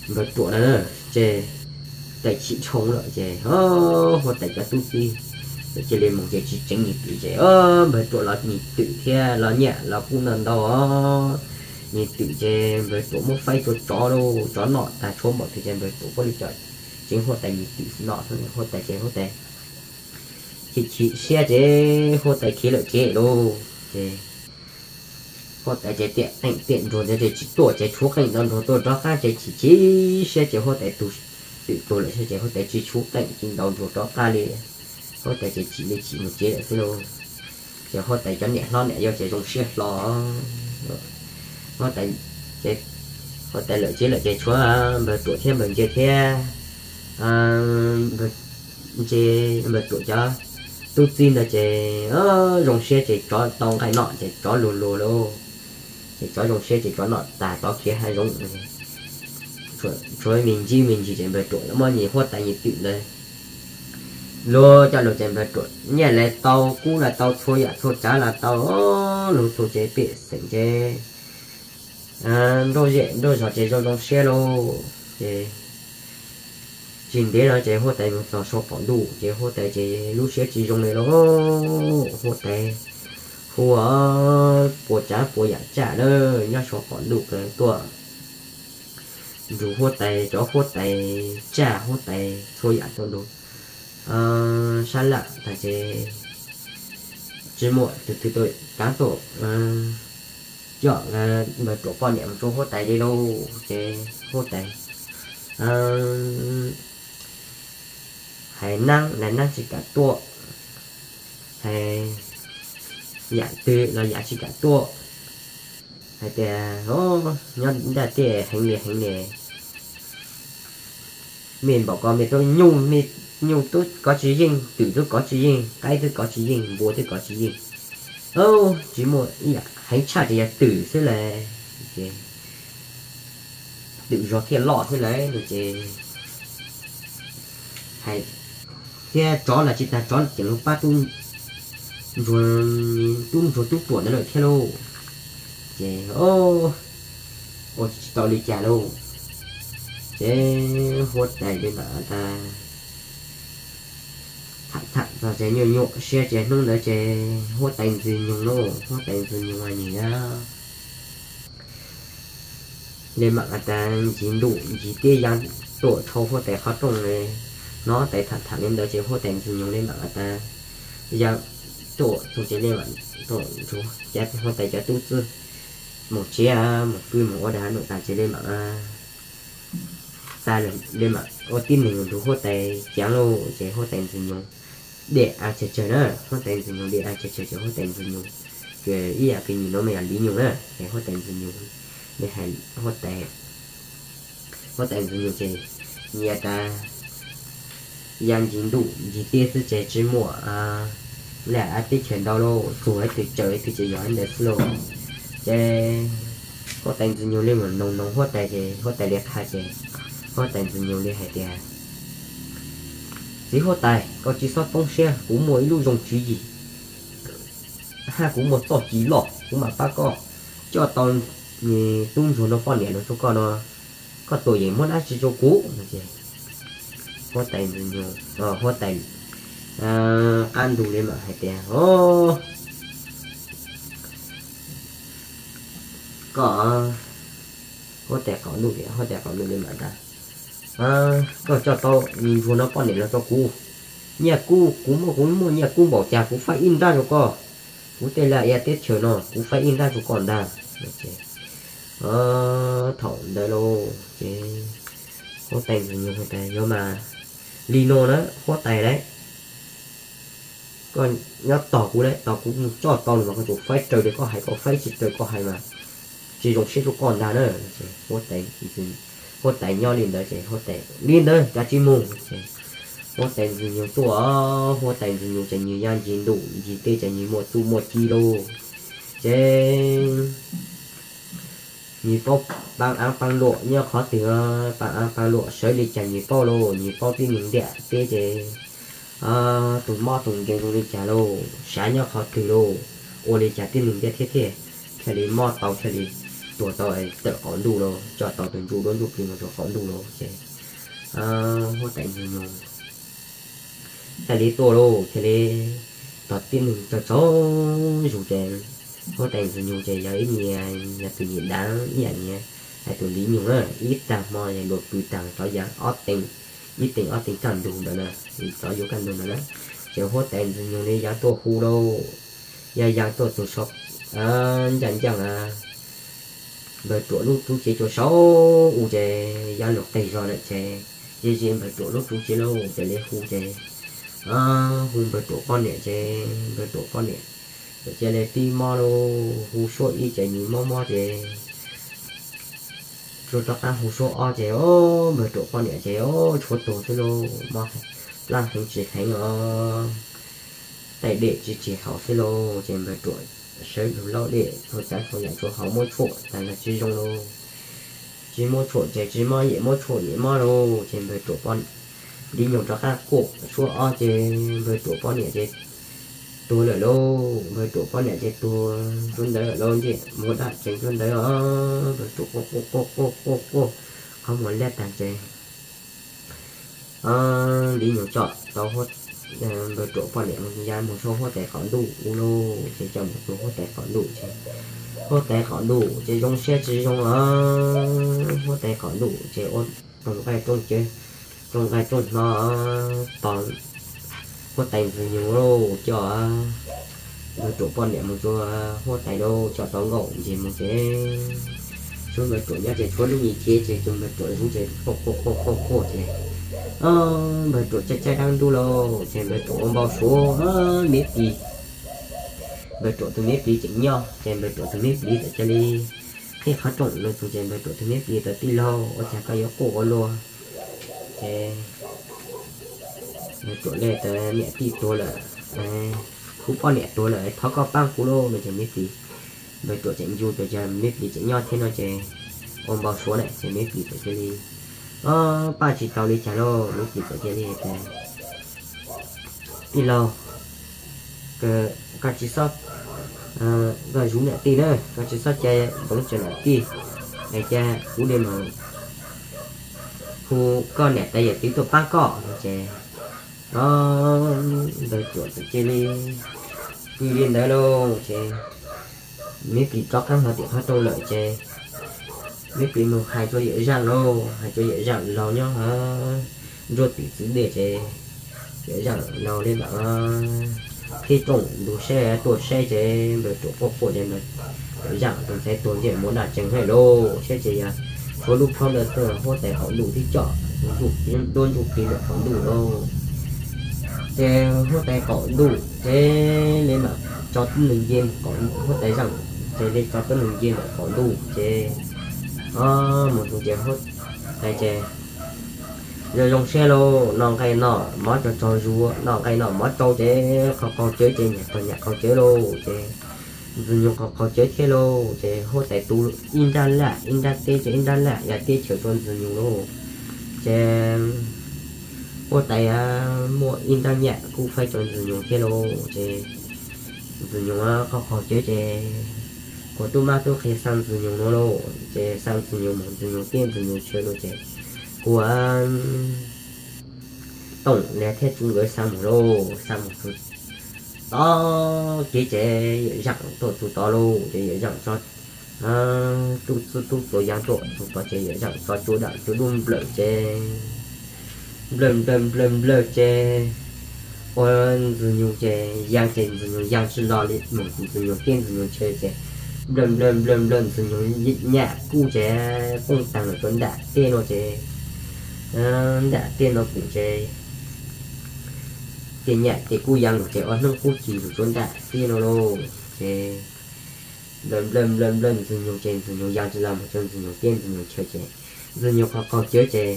npawg Ruam na, ces tais chim dhau lawm ces huab tais cov tub txib cia li mus ces tsis tseev nyias twm ces npawg Ruam los nyias twm thiab los nyiam los kub ntau ntau os. Nyias twm ces npawg Ruam muab faib rau tsov lauj, tsov noj tag tshuav npaum twg ces npawg Ruam puav leej coj tseev huab tais nyias twm noj xwb. Huab tais ces huab tais chim chim siab ces huab tais khiav lawm tsev lauj. Ces huab tais ces tiam qeej tiam ntsuag ntawd ces tsis tuaj ces tshuav qeej ntau ntsuag tuaj rov qab ces chim chim siab ces huab tais tus twm tuag lawm thiab ces huab tais tsis tshuav qeej tsis ntau ntsuag rov qab li. Huab tais ces chim li chim mus tsev lawm xwb lauj. Ces huab tais cov niam hlob niam yau ces zoo siab hlo. Huab tais, ces huab tais lawm tsev lawm ces tshuav npawg Ruam thiab npawg Ntsia thiab npawg Ntsia, npawg Ruam cov tub txib ntawd ces zoo siab ces tsov tau nqaij noj ces tsov luag luag lauj. Ces tsov zoo siab ces tsov noj tas tsov khiav hav zoov. Tshuav me ntsis me ntsis ces npawg Ruam muab nyias huab tais nyias twm ntawd luag coj los ces npawg Ruam nyiaj las tau, kub las tau, txhua yam txhua tsav las tau, luag txhua tsev pej xeem ces nrauj zej nrauj zos ces zoo zoo siab lauj. Ces tsis ntev no ces huab tais mus txog saum qaum ntuj ces huab tais ces lub siab tsis zoo li lauj. Huab tais hu puas tsav puas yam tsaj na nyob saum qaum ntuj kawg tuaj nrug huab tais, cov huab tais tsaj huab tais txhua yam tuaj nrug sab laj tag ces tsis muaj tus twg tuaj kav tuaj coj npawg Ruam poj niam mus rau huab tais li lauj. Ces huab tais hais nab las nab tsis kam tuaj, hais yam twg los yam tsis kam tuaj, hais tias nyob ntaj tiaj heev li heev li, me npaum ko me tub nyuj, me nyuj tub kov tsis yeej, twm tub kov tsis yeej, qaib tub kov tsis yeej, npua tub kov tsis yeej, tsis muaj ib yam heev tshaj ces yog twm xwb las. Ces twm zog thiaj loj xwb las no ces hais thiab tsov los tsis tag tsov tseem los pab tub ntsuag, tub ntsuag tub ruam ntawd lawm thiab lauj. Ces ua tsis tau li cas lauj. Ces huab tais li ntawd tas, tham tham txog ces nyuaj nyuaj siab ces hnub ntawd ces huab tais ntxwg nyoog lauj, huab tais ntxwg nyoog nyiam Li mam tas ncig ntuj ncig teb ya tuam rau huab tais qhov rooj li, hnov tais tham tham li ntawd ces huab tais Ntxwg Nyoog li mam tas ya tuam txog ces li mam tuam ntsuag cav huab tais cov tub txib mus tsev mus pw mus ua dag num tas ces li mam tas li mam ua tib neeg nrug huab tais ceev lauj ces huab tais Ntxwg Nyoog dej av tsawg tsawg na, huab tais Ntxwg Nyoog dej av tsawg tsawg ces huab tais Ntxwg Nyoog ces ib yam kws nyim no mas yog Liv Nyoog na ces huab tais Ntxwg Nyoog li hais huab tais, huab tais Ntxwg Nyoog ces nyias tas ya ncig ntuj ncig teb xwb ces tsis muaj li teb chaws ntau lauj, txug ib tug tsaws ib tug ces yog ib ntawd xwb lauj. Ces huab tais Ntxwg Nyoog li mus noog noog huab tais ces huab tais li qha ces huab tais Ntxwg Nyoog li hais tias, txiv huab tais, koj tsis txhob poob siab, kuv muaj ib lub zoo tswv yim, hab kuv muaj txoj ci loj, kuv mam pab koj coj tau tub ntsuag no poj niam los rau koj no, koj tuam yeem muab dab tsi rau kuv? Huab tais Ntxwg Nyoog, huab tais qab ntug li mam hais tias, o, koj, huab tais qaum ntuj, huab tais qaum ntuj li mam tas, koj coj tau me ntsuag no poj niam los rau kuv, nyiaj kub kuv muaj, kuv muaj nyiaj kub npaum cas kuv faib ib nrab rau koj, kuv tej lag ua teb chaws no kuv faib ib nrab rau koj ntag. Thaum ntawd lauj ces huab tais Ntxwg Nyoog tas, yuav mas li no na huab tais lauj, koj nyob tos kuv lauj, tos kuv mus coj tau nws mas koj tsum faib raws li koj hais, koj faib tsis raws koj hais mas tsis zoo siab rau koj ntag na. Huab tais nyob li ntawd ces huab tais, li ntawd kav tsij mus. Huab tais Ntxwg Nyoog tuaj, huab tais Ntxwg Nyoog ces nws ya ncig ntuj ncig teb ces nws muaj txuj muaj ci lauj, ces nws paub paab aav paab luam nyob qhov twg, paab aav paab luam sawv li cas nws paub lauj, nws paub tib neeg ntiaj teb ces tus mob tus nkeeg zoo li cas lauj, sav nyob qhov twg lauj, ua li cas tib neeg ntiaj teb thiaj thiaj li mob tau thiaj li tuag tau tawm qaum ntuj lauj, coj tau tus ntsuj duab ntsuj plig mus rau qaum ntuj lauj ces huab tais Ntxwg Nyoog thiaj li tuaj lauj, thiaj li tog tib neeg tsaug tsaug zug ces huab tais Ntxwg Nyoog ces yog ib niag yog tus nyim daav ib yam niag hais tus Liv Nyoog na, ib tag hmo yog luag pw tag rov ya ob teev, ib teev ob teev kaj ntug ntawd na, rov yuav kaj ntug ntawd na, ces huab tais Ntxwg Nyoog li ya tuaj hu lauj, ya ya tuaj txug saum ncaaj ncaaj Npawg Ruam lub tsuv tsev cua saum u ces ya lug qis zog lawm ces ze ze Npawg Ruam lub tsuv tsev lauj, ces li hu ces hu Npawg Ruam poj niam ces Npawg Ruam poj niam txawm cia li tib mob lauj, hu suab ib ces nws mob mob ces rua rov qab hu suab ob ces o Npawg Ruam poj niam ces o tshuav tuag xwb lauj, mob plab heev tsis heev os, taij dej tsis tsis haus xwb lauj, ces Npawg Ruam sawv lug laub dej txhua tsav txhua yam rua hauv muab tshuam tas los tsis zoo lauj, tsis muab tshuam ces tsis mob, yam muab tshuam yam mob lauj, ces Npawg Ruam poj Liv Nyoog rov qab quaj suab ob ces Npawg Ruam poj niam ces tuag lawm lauj, Npawg Ruam poj niam ces tuag rua ntawd lawm lauj, ntiaj muag dab tseev rua ntawd os, Npawg Ruam quaj quaj quaj quaj quaj quaj qhov muag liab tag ces Liv Nyoog coj tau Npawg Ruam poj niam mus ya mus saum huab tais qaum ntuj u lauj, ces coj mus rua huab tais qaum ntuj ces huab tais qaum ntuj ces zoo siab tsis zoo os, huab tais qaum ntuj ces ua rooj nqaij rooj cawv, rooj nqaij rooj hno tos huab tais Ntxwg Nyoog lauj, coj Npawg Ruam poj niam mus rua huab tais lauj, coj tau nkauj ntseg mus ces tshuav Npawg Ruam nyob ces tshuav lub me cev ces tus Npawg Ruam zuv ces quaj quaj quaj quaj ces Npawg Ruam caij caij dab ntub lauj, ces Npawg Ruam ua npau suav me plis, Npawg Ruam tus me plis tseem nyob ces Npawg Ruam tus me plis txawm cia li qhib qhov rooj los txug ces Npawg Ruam tus me plis txawm, tij laug, ua cas koj yuav quaj ua luaj? Ces Npawg Ruam le tas niam tij tuag lawm, kuv poj niam tuag lawm, thov koj paab kuv lauj no ces me plis, Npawg Ruam tseem ncu ces me plis tseem nyob thiab no ces ua npau suav na ces me plis txawm cia li, o, pab tsis tau li cas lauj, me plis txawm cia li tas, tij laug, koj tsis xob, koj zuv niam tij na, koj tsis xob ca npoo tso niam tij, es ca kuv li mus hu koj niam tais yawm txiv tuaj pab koj no ces Npawg Ruam txawm cia li pw li ntawd lauj ces me plis rov qab hlo tim qhov rooj lawm ces Neb pib mus hais rau Yawm Zaaj lauj, hais rau Yawm Zaaj laug nyob Ntsuab Tim Txwv Dej ces Yawm Zaaj laug li mam thib rooj ntu saib tuaj saib ces npawg Ruam quaj quaj ces Yawm Zaaj tus ntxhais tuag ntsej muag daj tsees hab lauj, saib ces yog tshuav lub plhaub ntawd xwb, huab tais qaum ntuj thiab coj duab ntsuj plig ntawm qaum ntuj lauj. Ces huab tais qaum ntuj ces li mam tso tib neeg nce, huab tais Zaaj ces li tso tib neeg nce ntawm qaum ntuj ces mus tus ces huab tais ces zoo zoo siab lauj, noj nqaij noj mov tsaug tsaug zug, noj nqaij noj mov tsau ces qaug qaug cawv ces niam tog nyam qaug cawv lauj ces Ntxwg Nyoog qaug qaug cawv thiab lauj ces huab tais tu ib nrab laj ib nrab teb ces ib nrab laj yam teb chaws rau Ntxwg Nyoog lauj. Ces huab tais muaj ib nrab nyam kuj faib rau Ntxwg Nyoog thiab lauj ces Ntxwg Nyoog qaug qaug cawv ces kuv tub mab tub qhe xa Ntxwg Nyoog no lauj ces xa Ntxwg Nyoog mus Ntxwg Nyoog teb Ntxwg Nyoog chaw no ces kuv Tooj Lias thiab Tsu nkawd xa mus lauj, xa mus txog tod kev ces Yawm Zaaj tuaj txug tod lauj ces Yawm Zaaj tso tub txib tub txuas yaa tuaj txug tod ces Yawm Zaaj tso cua dam cua dub nplawm ces nplawm nplawm nplawm nplawm ces ua Ntxwg Nyoog ces yaa ces Ntxwg Nyoog yaa tsi los li mus Ntxwg Nyoog teb Ntxwg Nyoog chaw ces nplawm nplawm nplawm nplawm Ntxwg Nyoog nyam kuj ces poob taag lug rua nram tej no ces nram tej no kuj ces ces nyam ces kuj yaa lug ces ua hnub qub ci lug rua nram tej no lauj ces nplawm nplawm nplawm nplawm Ntxwg Nyoog ces Ntxwg Nyoog yaa tsi los mus rua Ntxwg Nyoog teb Ntxwg Nyoog chaw ces Ntxwg Nyoog qaug qaug cawv ces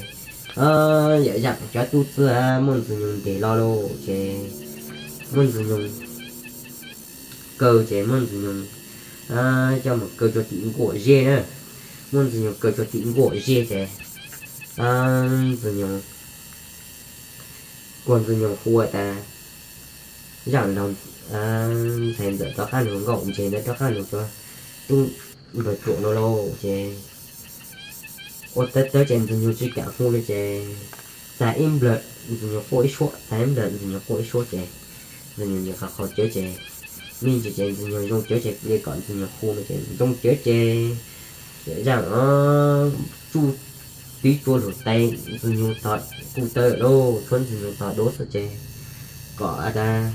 Yawm Zaaj cov tub txib muab Ntxwg Nyoog ntes los lauj ces muab Ntxwg Nyoog kaw ces muab Ntxwg Nyoog coj mus kaw rua tim nkuaj zeb na, muab Ntxwg Nyoog kaw rua tim nkuaj zeb ces Ntxwg Nyoog kuag Ntxwg Nyoog hu tas Zaaj laug ntxhais ntxawm rov qaab lug nkaum ntses ntawd rov qaab lug rua tub npawg Ruam no lauj ces ua tawv tawv ces Ntxwg Nyoog tsi kaam hu li ces txag ib nplawm Ntxwg Nyoog quaj ib suab, txag ib nplawm Ntxwg Nyoog quaj ib suab ces Ntxwg Nyoog nyam qaug qaug cawv ces me ntsis ces Ntxwg Nyoog zoo cawv ces li kom Ntxwg Nyoog hu no ces zoo cawv ces Yawm Zaaj tsuj tib tsuab lug tais Ntxwg Nyoog tog kuj tawv lauj, tshuav Ntxwg Nyoog tog dua xwb ces kom tas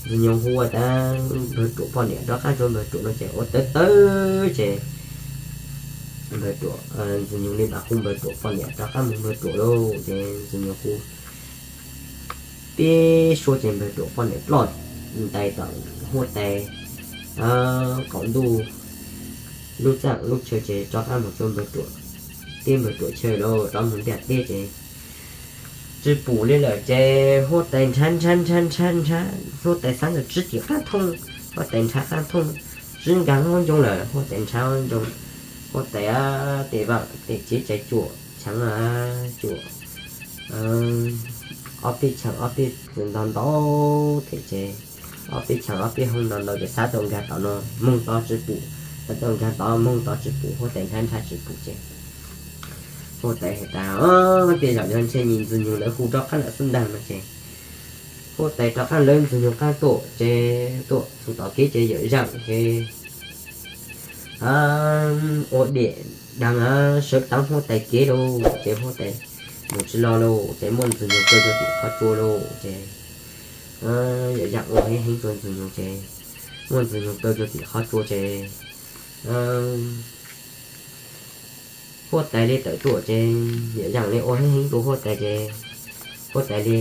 Ntxwg Nyoog hu tas npawg Ruam poj niam rov qaab rua npawg Ruam no ces ua tawv tawv ces npawg Ruam, Ntxwg Nyoog li mam hu npawg Ruam poj niam rov qaab moog npawg Ruam lauj ces Ntxwg Nyoog hu tib suab ces npawg Ruam poj niam ploj ntais tom huab tais qaum ntuj lub txaj lub chaw ces rov qaab moog rua npawg Ruam teb npawg Ruam chaw lauj, rov moog ntiaj teb ces tsi pum li lawm ces huab tais nrhab nrhab nrhab nrhab nrhab, huab tais xaav tas tsib tim qaab thooj, huab tais nrhab qaab thooj tsib nkaag huab ncoo lawm, huab tais nrhab huab ncoo, huab tais tes vaam tes tsev cai cuam cheev cuam ob peb cheev ob peb txwv ntau ntau them ces ob peb cheev ob peb hoob ntau ntau ces xaav tau nkaag tom no moog tod tsi pum, xaav tau nkaag tod moog tod tsi pum, huab tais nrhab nrhab tsi pum ces huab tais has tas tej zaum yog ntshe Ntxwg Nyoog lawv hu rov qaab lawm xwb ntaag no ces huab tais rov qaab lawv Ntxwg Nyoog qaab tuaj ces tuaj txug tom kev ces Yawm Zaaj ces ua diam daag sawv taav huab tais kev lauj ces huab tais moog tsi lug lauj ces muab Ntxwg Nyoog kaw rua tim qhov tsua lauj ces Yawm Zaaj ua heev heev rua Ntxwg Nyoog ces muab Ntxwg Nyoog kaw rua tim qhov tsua ces huab tais li tawm tuaj ces Yawm Zaaj li ua heev heev rua huab tais ces huab tais li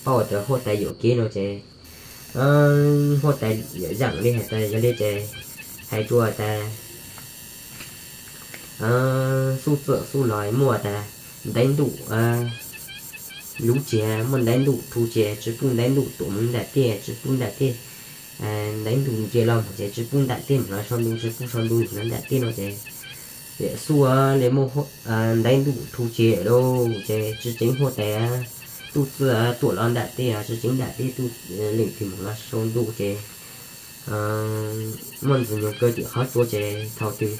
paub tas huab tais yuam kev no ces huab tais Yawm Zaaj li has tas yog li ces hais rua tas xub txwm xub los muaj tas ntev ntuj lub tsev, muaj ntev ntuj thu tsev, tsi pub ntev ntuj tuam moog nram tej, tsi pub nram tej, ntev ntuj nce los moog ces tsi pub nram tej moog los sau ntu, tsi pub sau ntu moog los nram tej no ces xub li muaj ntev ntuj thu tsev lauj ces tsi tseev huab tais tub txib tuam los nram tej, tsi tseev nram tej tub leej twg moog los sau ntu ces muab Ntxwg Nyoog kaw tim qhov tsua ces thaum twg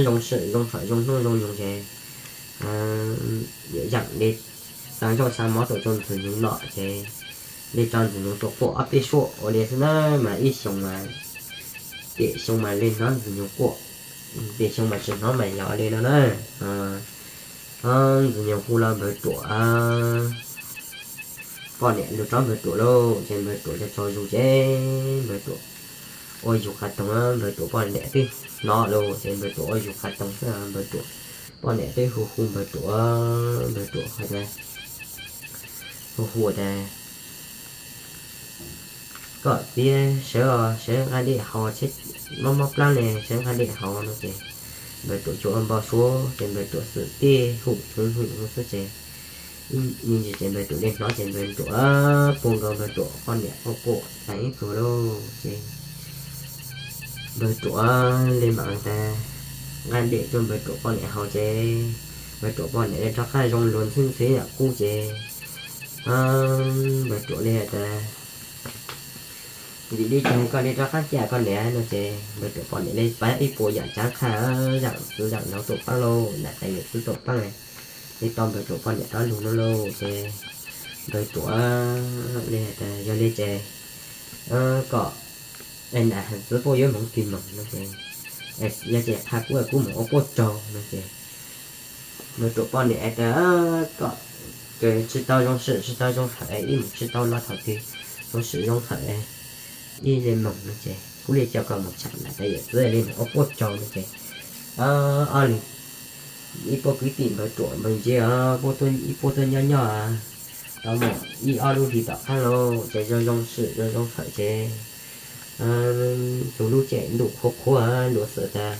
zoo sim zoo thaum zoo hnub zoo nyoog ces Yawm Zaaj li xa zaub xa mov tuaj rua Ntxwg Nyoog noj ces li tso Ntxwg Nyoog tuaj quaj ob peb suab ua li xwb na mas ib xyoo mas, pem xyoo mas li hnov Ntxwg Nyoog quaj Tej xyoo mas tsis hnov mas yog li no na. Ntxwg nyoog hu los Npawg Ruam poj niam lug tsob Npawg Ruam lauj, ces Npawg Ruam tso tsaug zug ces Npawg Ruam ua yug qhov toog, Npawg Ruam poj niam twb hnov lauj, ces Npawg Ruam ua yug qhov toog xwb, Npawg Ruam poj niam twb hu hu Npawg Ruam, Npawg Ruam hais tias, hu hu tias, koj txiv, sawv, sawv nqa dej haus, mob mob plab ne, sawv nqa dej haus no ces Npawg Ruam tsuas ua npau suav ces Npawg Ruam xwm tij hum hum hum xwb ces ib me ntsis ces Npawg Ruam li hnov ces Npawg Ruam puag nkaus Npawg Ruam poj niam quaj quaj tas ib pluag lauj ces Npawg Ruam li mam tas nqa dej rau Npawg Ruam poj niam haus ces Npawg Ruam poj niam li rov qab zoo luag ntxhwb ntxhiv yam qub ces Npawg Ruam li tas, vim li cas koj li rov qab caj koj niam no ces Npawg Ruam poj niam li pab ib puas yam tsav qhaj, zaum txwv zaum laug tuaj paab lauj, nam tais yawm txwv tuaj paab li tau Npawg Ruam poj niam rov lug no lauj ces Npawg Ruam li tas yog li ces kom nam txiv puab yuav moog kig moog no ces, yog ces qha kuv kuv moog ua puab tsaug no ces Npawg Ruam poj niam tas, koj tsis tau zoo swm tsis tau zoo hawm ib moog tsis tau los thaum twg zoo swm zoo hawm ib li moog no ces kuv li coj koj moog tsham nam tais yawm txwv li moog ua puab tsaug no ces ob leeg ib puab kwv tij Npawg Ruam Npawg Ntse ib puab tuaj nyob nyob tau muaj ib ob lub hlis tom qab lauj ces zoo zoo swm zoo zoo hawm ces txug lub caij ntuj qhuav qhuav luag xwm tas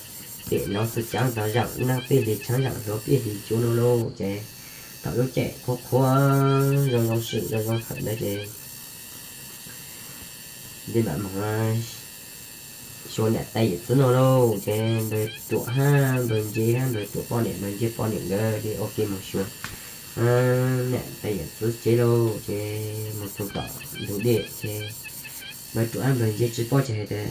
pem nov xwm caav tas zaum naab peb hlis tshaab zaum hluav peb hlis cuav no lauj ces thaum lub caij qhuav qhuav zoo zoo swm zoo zoo hawm ntawd ces li mam moog xyuas nam tais yawm txwv no lauj ces Npawg Ruam hab Npawg Ntse hab Npawg Ruam poj niam Npawg Ntse poj niam nkawd li ua ke moog xyuas nam tais yawm txwv tsev lauj ces moog txug tom ntug dej ces Npawg Ruam hab Npawg Ntse tsis paub ces hais tas,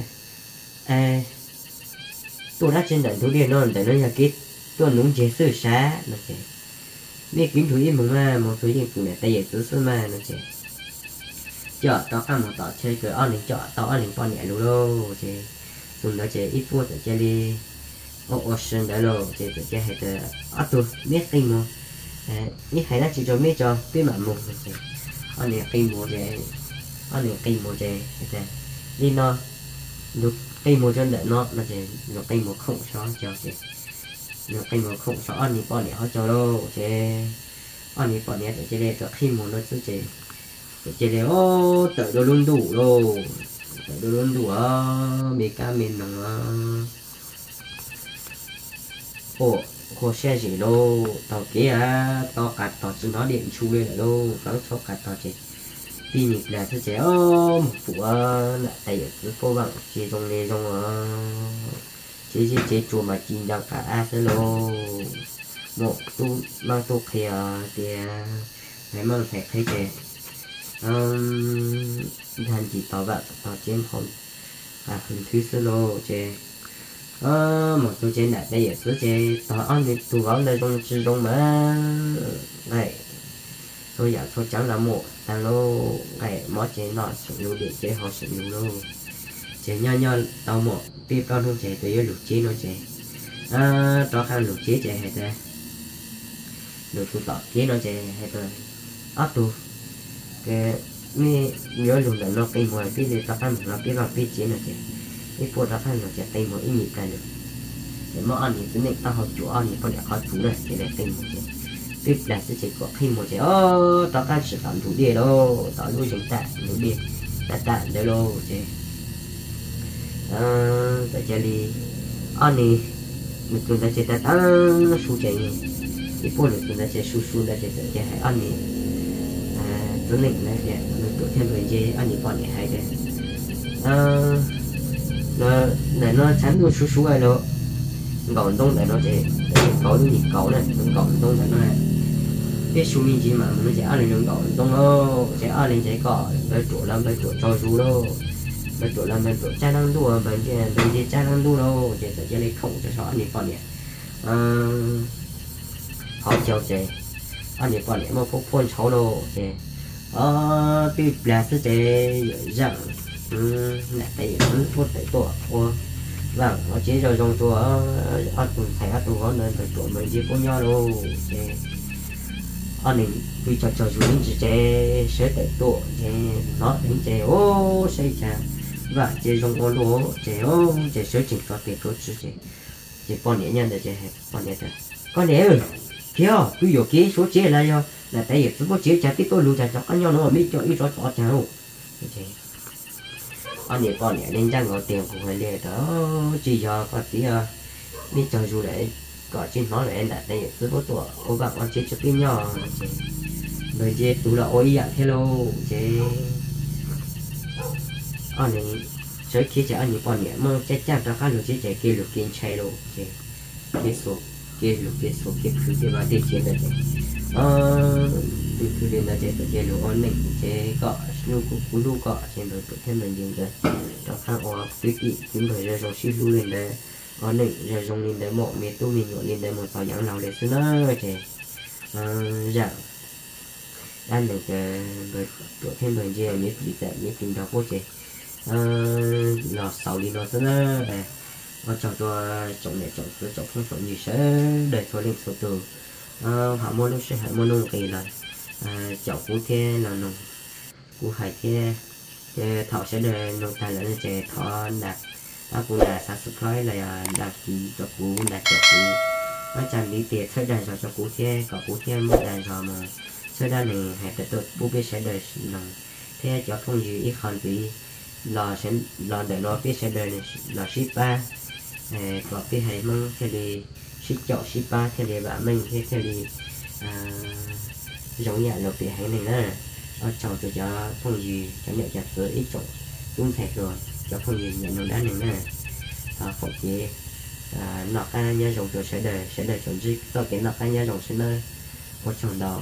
tuaj dab tsi ntawm ntug dej no, ntawm no yog kev tuaj nuv ntseg xwb sav no ces, mej kwv nrug ib moog mas moog txug yeej txug nam tais yawm txwv xwb mas no ces coj rov qaab moog tom tsheb kws ob leeg coj tau ob leeg poj niam lug lauj ces txug ntawd ces ib puab txawm cia li ua ua si ntawd lauj ces txawm cia hais tas ob tug mej qi moog, mej hais dab tsi rua mej tso peb mam moog no ces ob leeg qi moog ces, ob leeg qi moog ces li no, lug qi moog rua ntawm no no ces lug qi moog khoom so ces, lug qi moog khoom so ob leeg poj niam hov caug lauj ces ob leeg poj niam txawm cia li rov qhib moog no xwb ces txawm cia li tawm dua lub ntuj lauj, tawm dua lub ntuj os, me kab me noog os, quaj qhuav sab zim lauj, taug kev a, tob qas tog tsi hnov dej ntshu le lawm lauj, faab tshuab qas tog ces tib nyuag plag xwb ces o, moog pum nam tais yawm txwv puab vaam tsi zoo le zoo os, tsev zeb tsev tsua mas ci ntsa qas ab xwb lauj, muaj tub maab tub qhe tias ntxhais maab ntxhais qhe ces ntag ntsis tog vaam tog tsev nphau qas hwv nthwv xwb lauj ces moog txug ces nam tais yawm txwv ces tog ob tug vauv ntawd zoo tsi zoo mas nqaij txhua yaam txhua caav los muaj taag lauj, nqaij mob ces noj seem lug, diam ces haus seem lug lauj. Ces nyob nyob tau muaj peb plaub hnub ces tus yuav lug tsev no ces rov qaab lug tsev ces hais tas, lug txug tom kev no ces hais tas ob tug, mej yuav lug ntawm no qi muag, peb li rov qaab moog no peb vaaj peb tsev no ces ib puab rov qaab lug ces qi muag ib nyuag plag lug ces muab ob niag txiv neej taub hau cuam ob niag poj niam qhov txuas na ces li qi muag ces twb plag xwb ces kuas qhib muag ces o, rov qaab tsim tom ntug dej lauj, tom lub zeeg tag ntug dej tag tag ntawd lauj ces txawm cia li ob niag lug txug ntawd ces taag taag su ces ib puab lug txug ntawd ces su su ntawd ces txawm cia hais ob niag txiv neej ntawd tias, Npawg Ruam thiab Npawg Ntse ob niag poj niam hais tias, ntawm no tshav ntuj su su lawm, nkaum ntoo ntawm no ces, kaum lub nyuag kaum na, nkaum ntoo ntawm no, peb su me ntsis mam moog no ces ob leeg nkaum ntoo lauj ces ob leeg ces kom Npawg Ruam los Npawg Ruam tsaug zug lauj, Npawg Ruam los Npawg Ruam tsab dlaab ntuj, Npawg Ntse, Npawg Ntse tsab dlaab ntuj lauj ces txawm cia li khoom rua sau ob niag poj niam hov caug ces ob niag poj niam muab puab puab ntshauv lauj ces o, twb plag xwb ces yawm zaaj nam tais yawm txwv puab tawm tuaj ua Vaaj ua tsev zoo zoo rua ob tug ntxhais ob tug vauv ntawd npawg Ruam npawg Ntsia puab nyob lauj. Ces ob neeg pw tsaug tsaug zug ib ntsis ces sawv tawm tuaj ces hnov dheev ces ua saib cas vaaj tsev zoo ua luaj ces, ces sawv tsees rov tes rua tsi ces, ces poj niam nyob ntawd ces poj niam tias, Koj niam, kiag pw yuam kev suav tsev lawm yog nam tais yawm txiv puab tsev, cas peb tuaj lug cas rov qab nyob nuav, meb coj ib tsov tsov caag lauj? Ob niam poj niam le ntsaj nkaus tes nqus hais li tas, Tsi yog koj txiv, meb tsaug zug lawm, kom tsi hnov lawm nam tais yawm txiv puab tuaj ua vaaj ua tsev rua peb nyob. Ces npawg Ntsia tus los ua ib yaam thiab lauj ces ob neeg sawv khiav ces ob niag poj niam muab caij caaj rov qab lug tsev ces kev lug kev ntshai lauj ces kev xuas, kev lug kev xuas kev khwv tej vaj tej tsev ntawd ces, kev khwv li ntawd ces txawm cia lug ua neej ces kom hlub kuv kuv hlub koj ces npawg Ruam thiab npawg Ntsia nkawd rov qab ua kwv tij kwv npawg zoo zoo sib hlub li ntawd, ua neej zoo zoo li ntawd, muaj me tub me nyuam li ntawd mus txog yaav laug li xwb na. Ces zaaj dab neeg kws npawg Ruam thiab npawg Ntsia me plig txam me plig nrog puab ces los xaus li no xwb na. Ua tsaug rua tsoom niam tsoom txiv tsoom phooj tsoom ywg sawv daws txhua leej txhua tug, hab muaj lub sij hawm muaj nuj nqis los caum kuv thiab los noog kuv hais thiab. Ces thaum sawv daws noog tag lawm no ces thov pab kuv ntaus subscribe los yog đăng ký rua kuv, ntaus caum kuv, pab tsa ntiv tes txhawb dag zog rua kuv thiab kom kuv thiaj muaj dag zog mus txhawb dab neeg hais tawm tuaj pub peb sawv daws noog thiab cov phooj ywg ib qho ntxiv los ntawm no peb sawv daws los sib pab kom peb haiv Hmoob thiaj li sib caum sib pab thiaj li vam meej thiab thiaj li zoo yam lug pem haiv neeg na. Ua tsaug rua cov phooj ywg cov niam cov txiv ib tsoom tub ntxhais hluas cov phooj ywg nyiam noog dab neeg na. Thov foom kev noj qab nyob zoo rua sawv daws, sawv daws tsuas ntsib txoj kev noj qab nyob zoo xwb nawb. Ua tsaug ntau.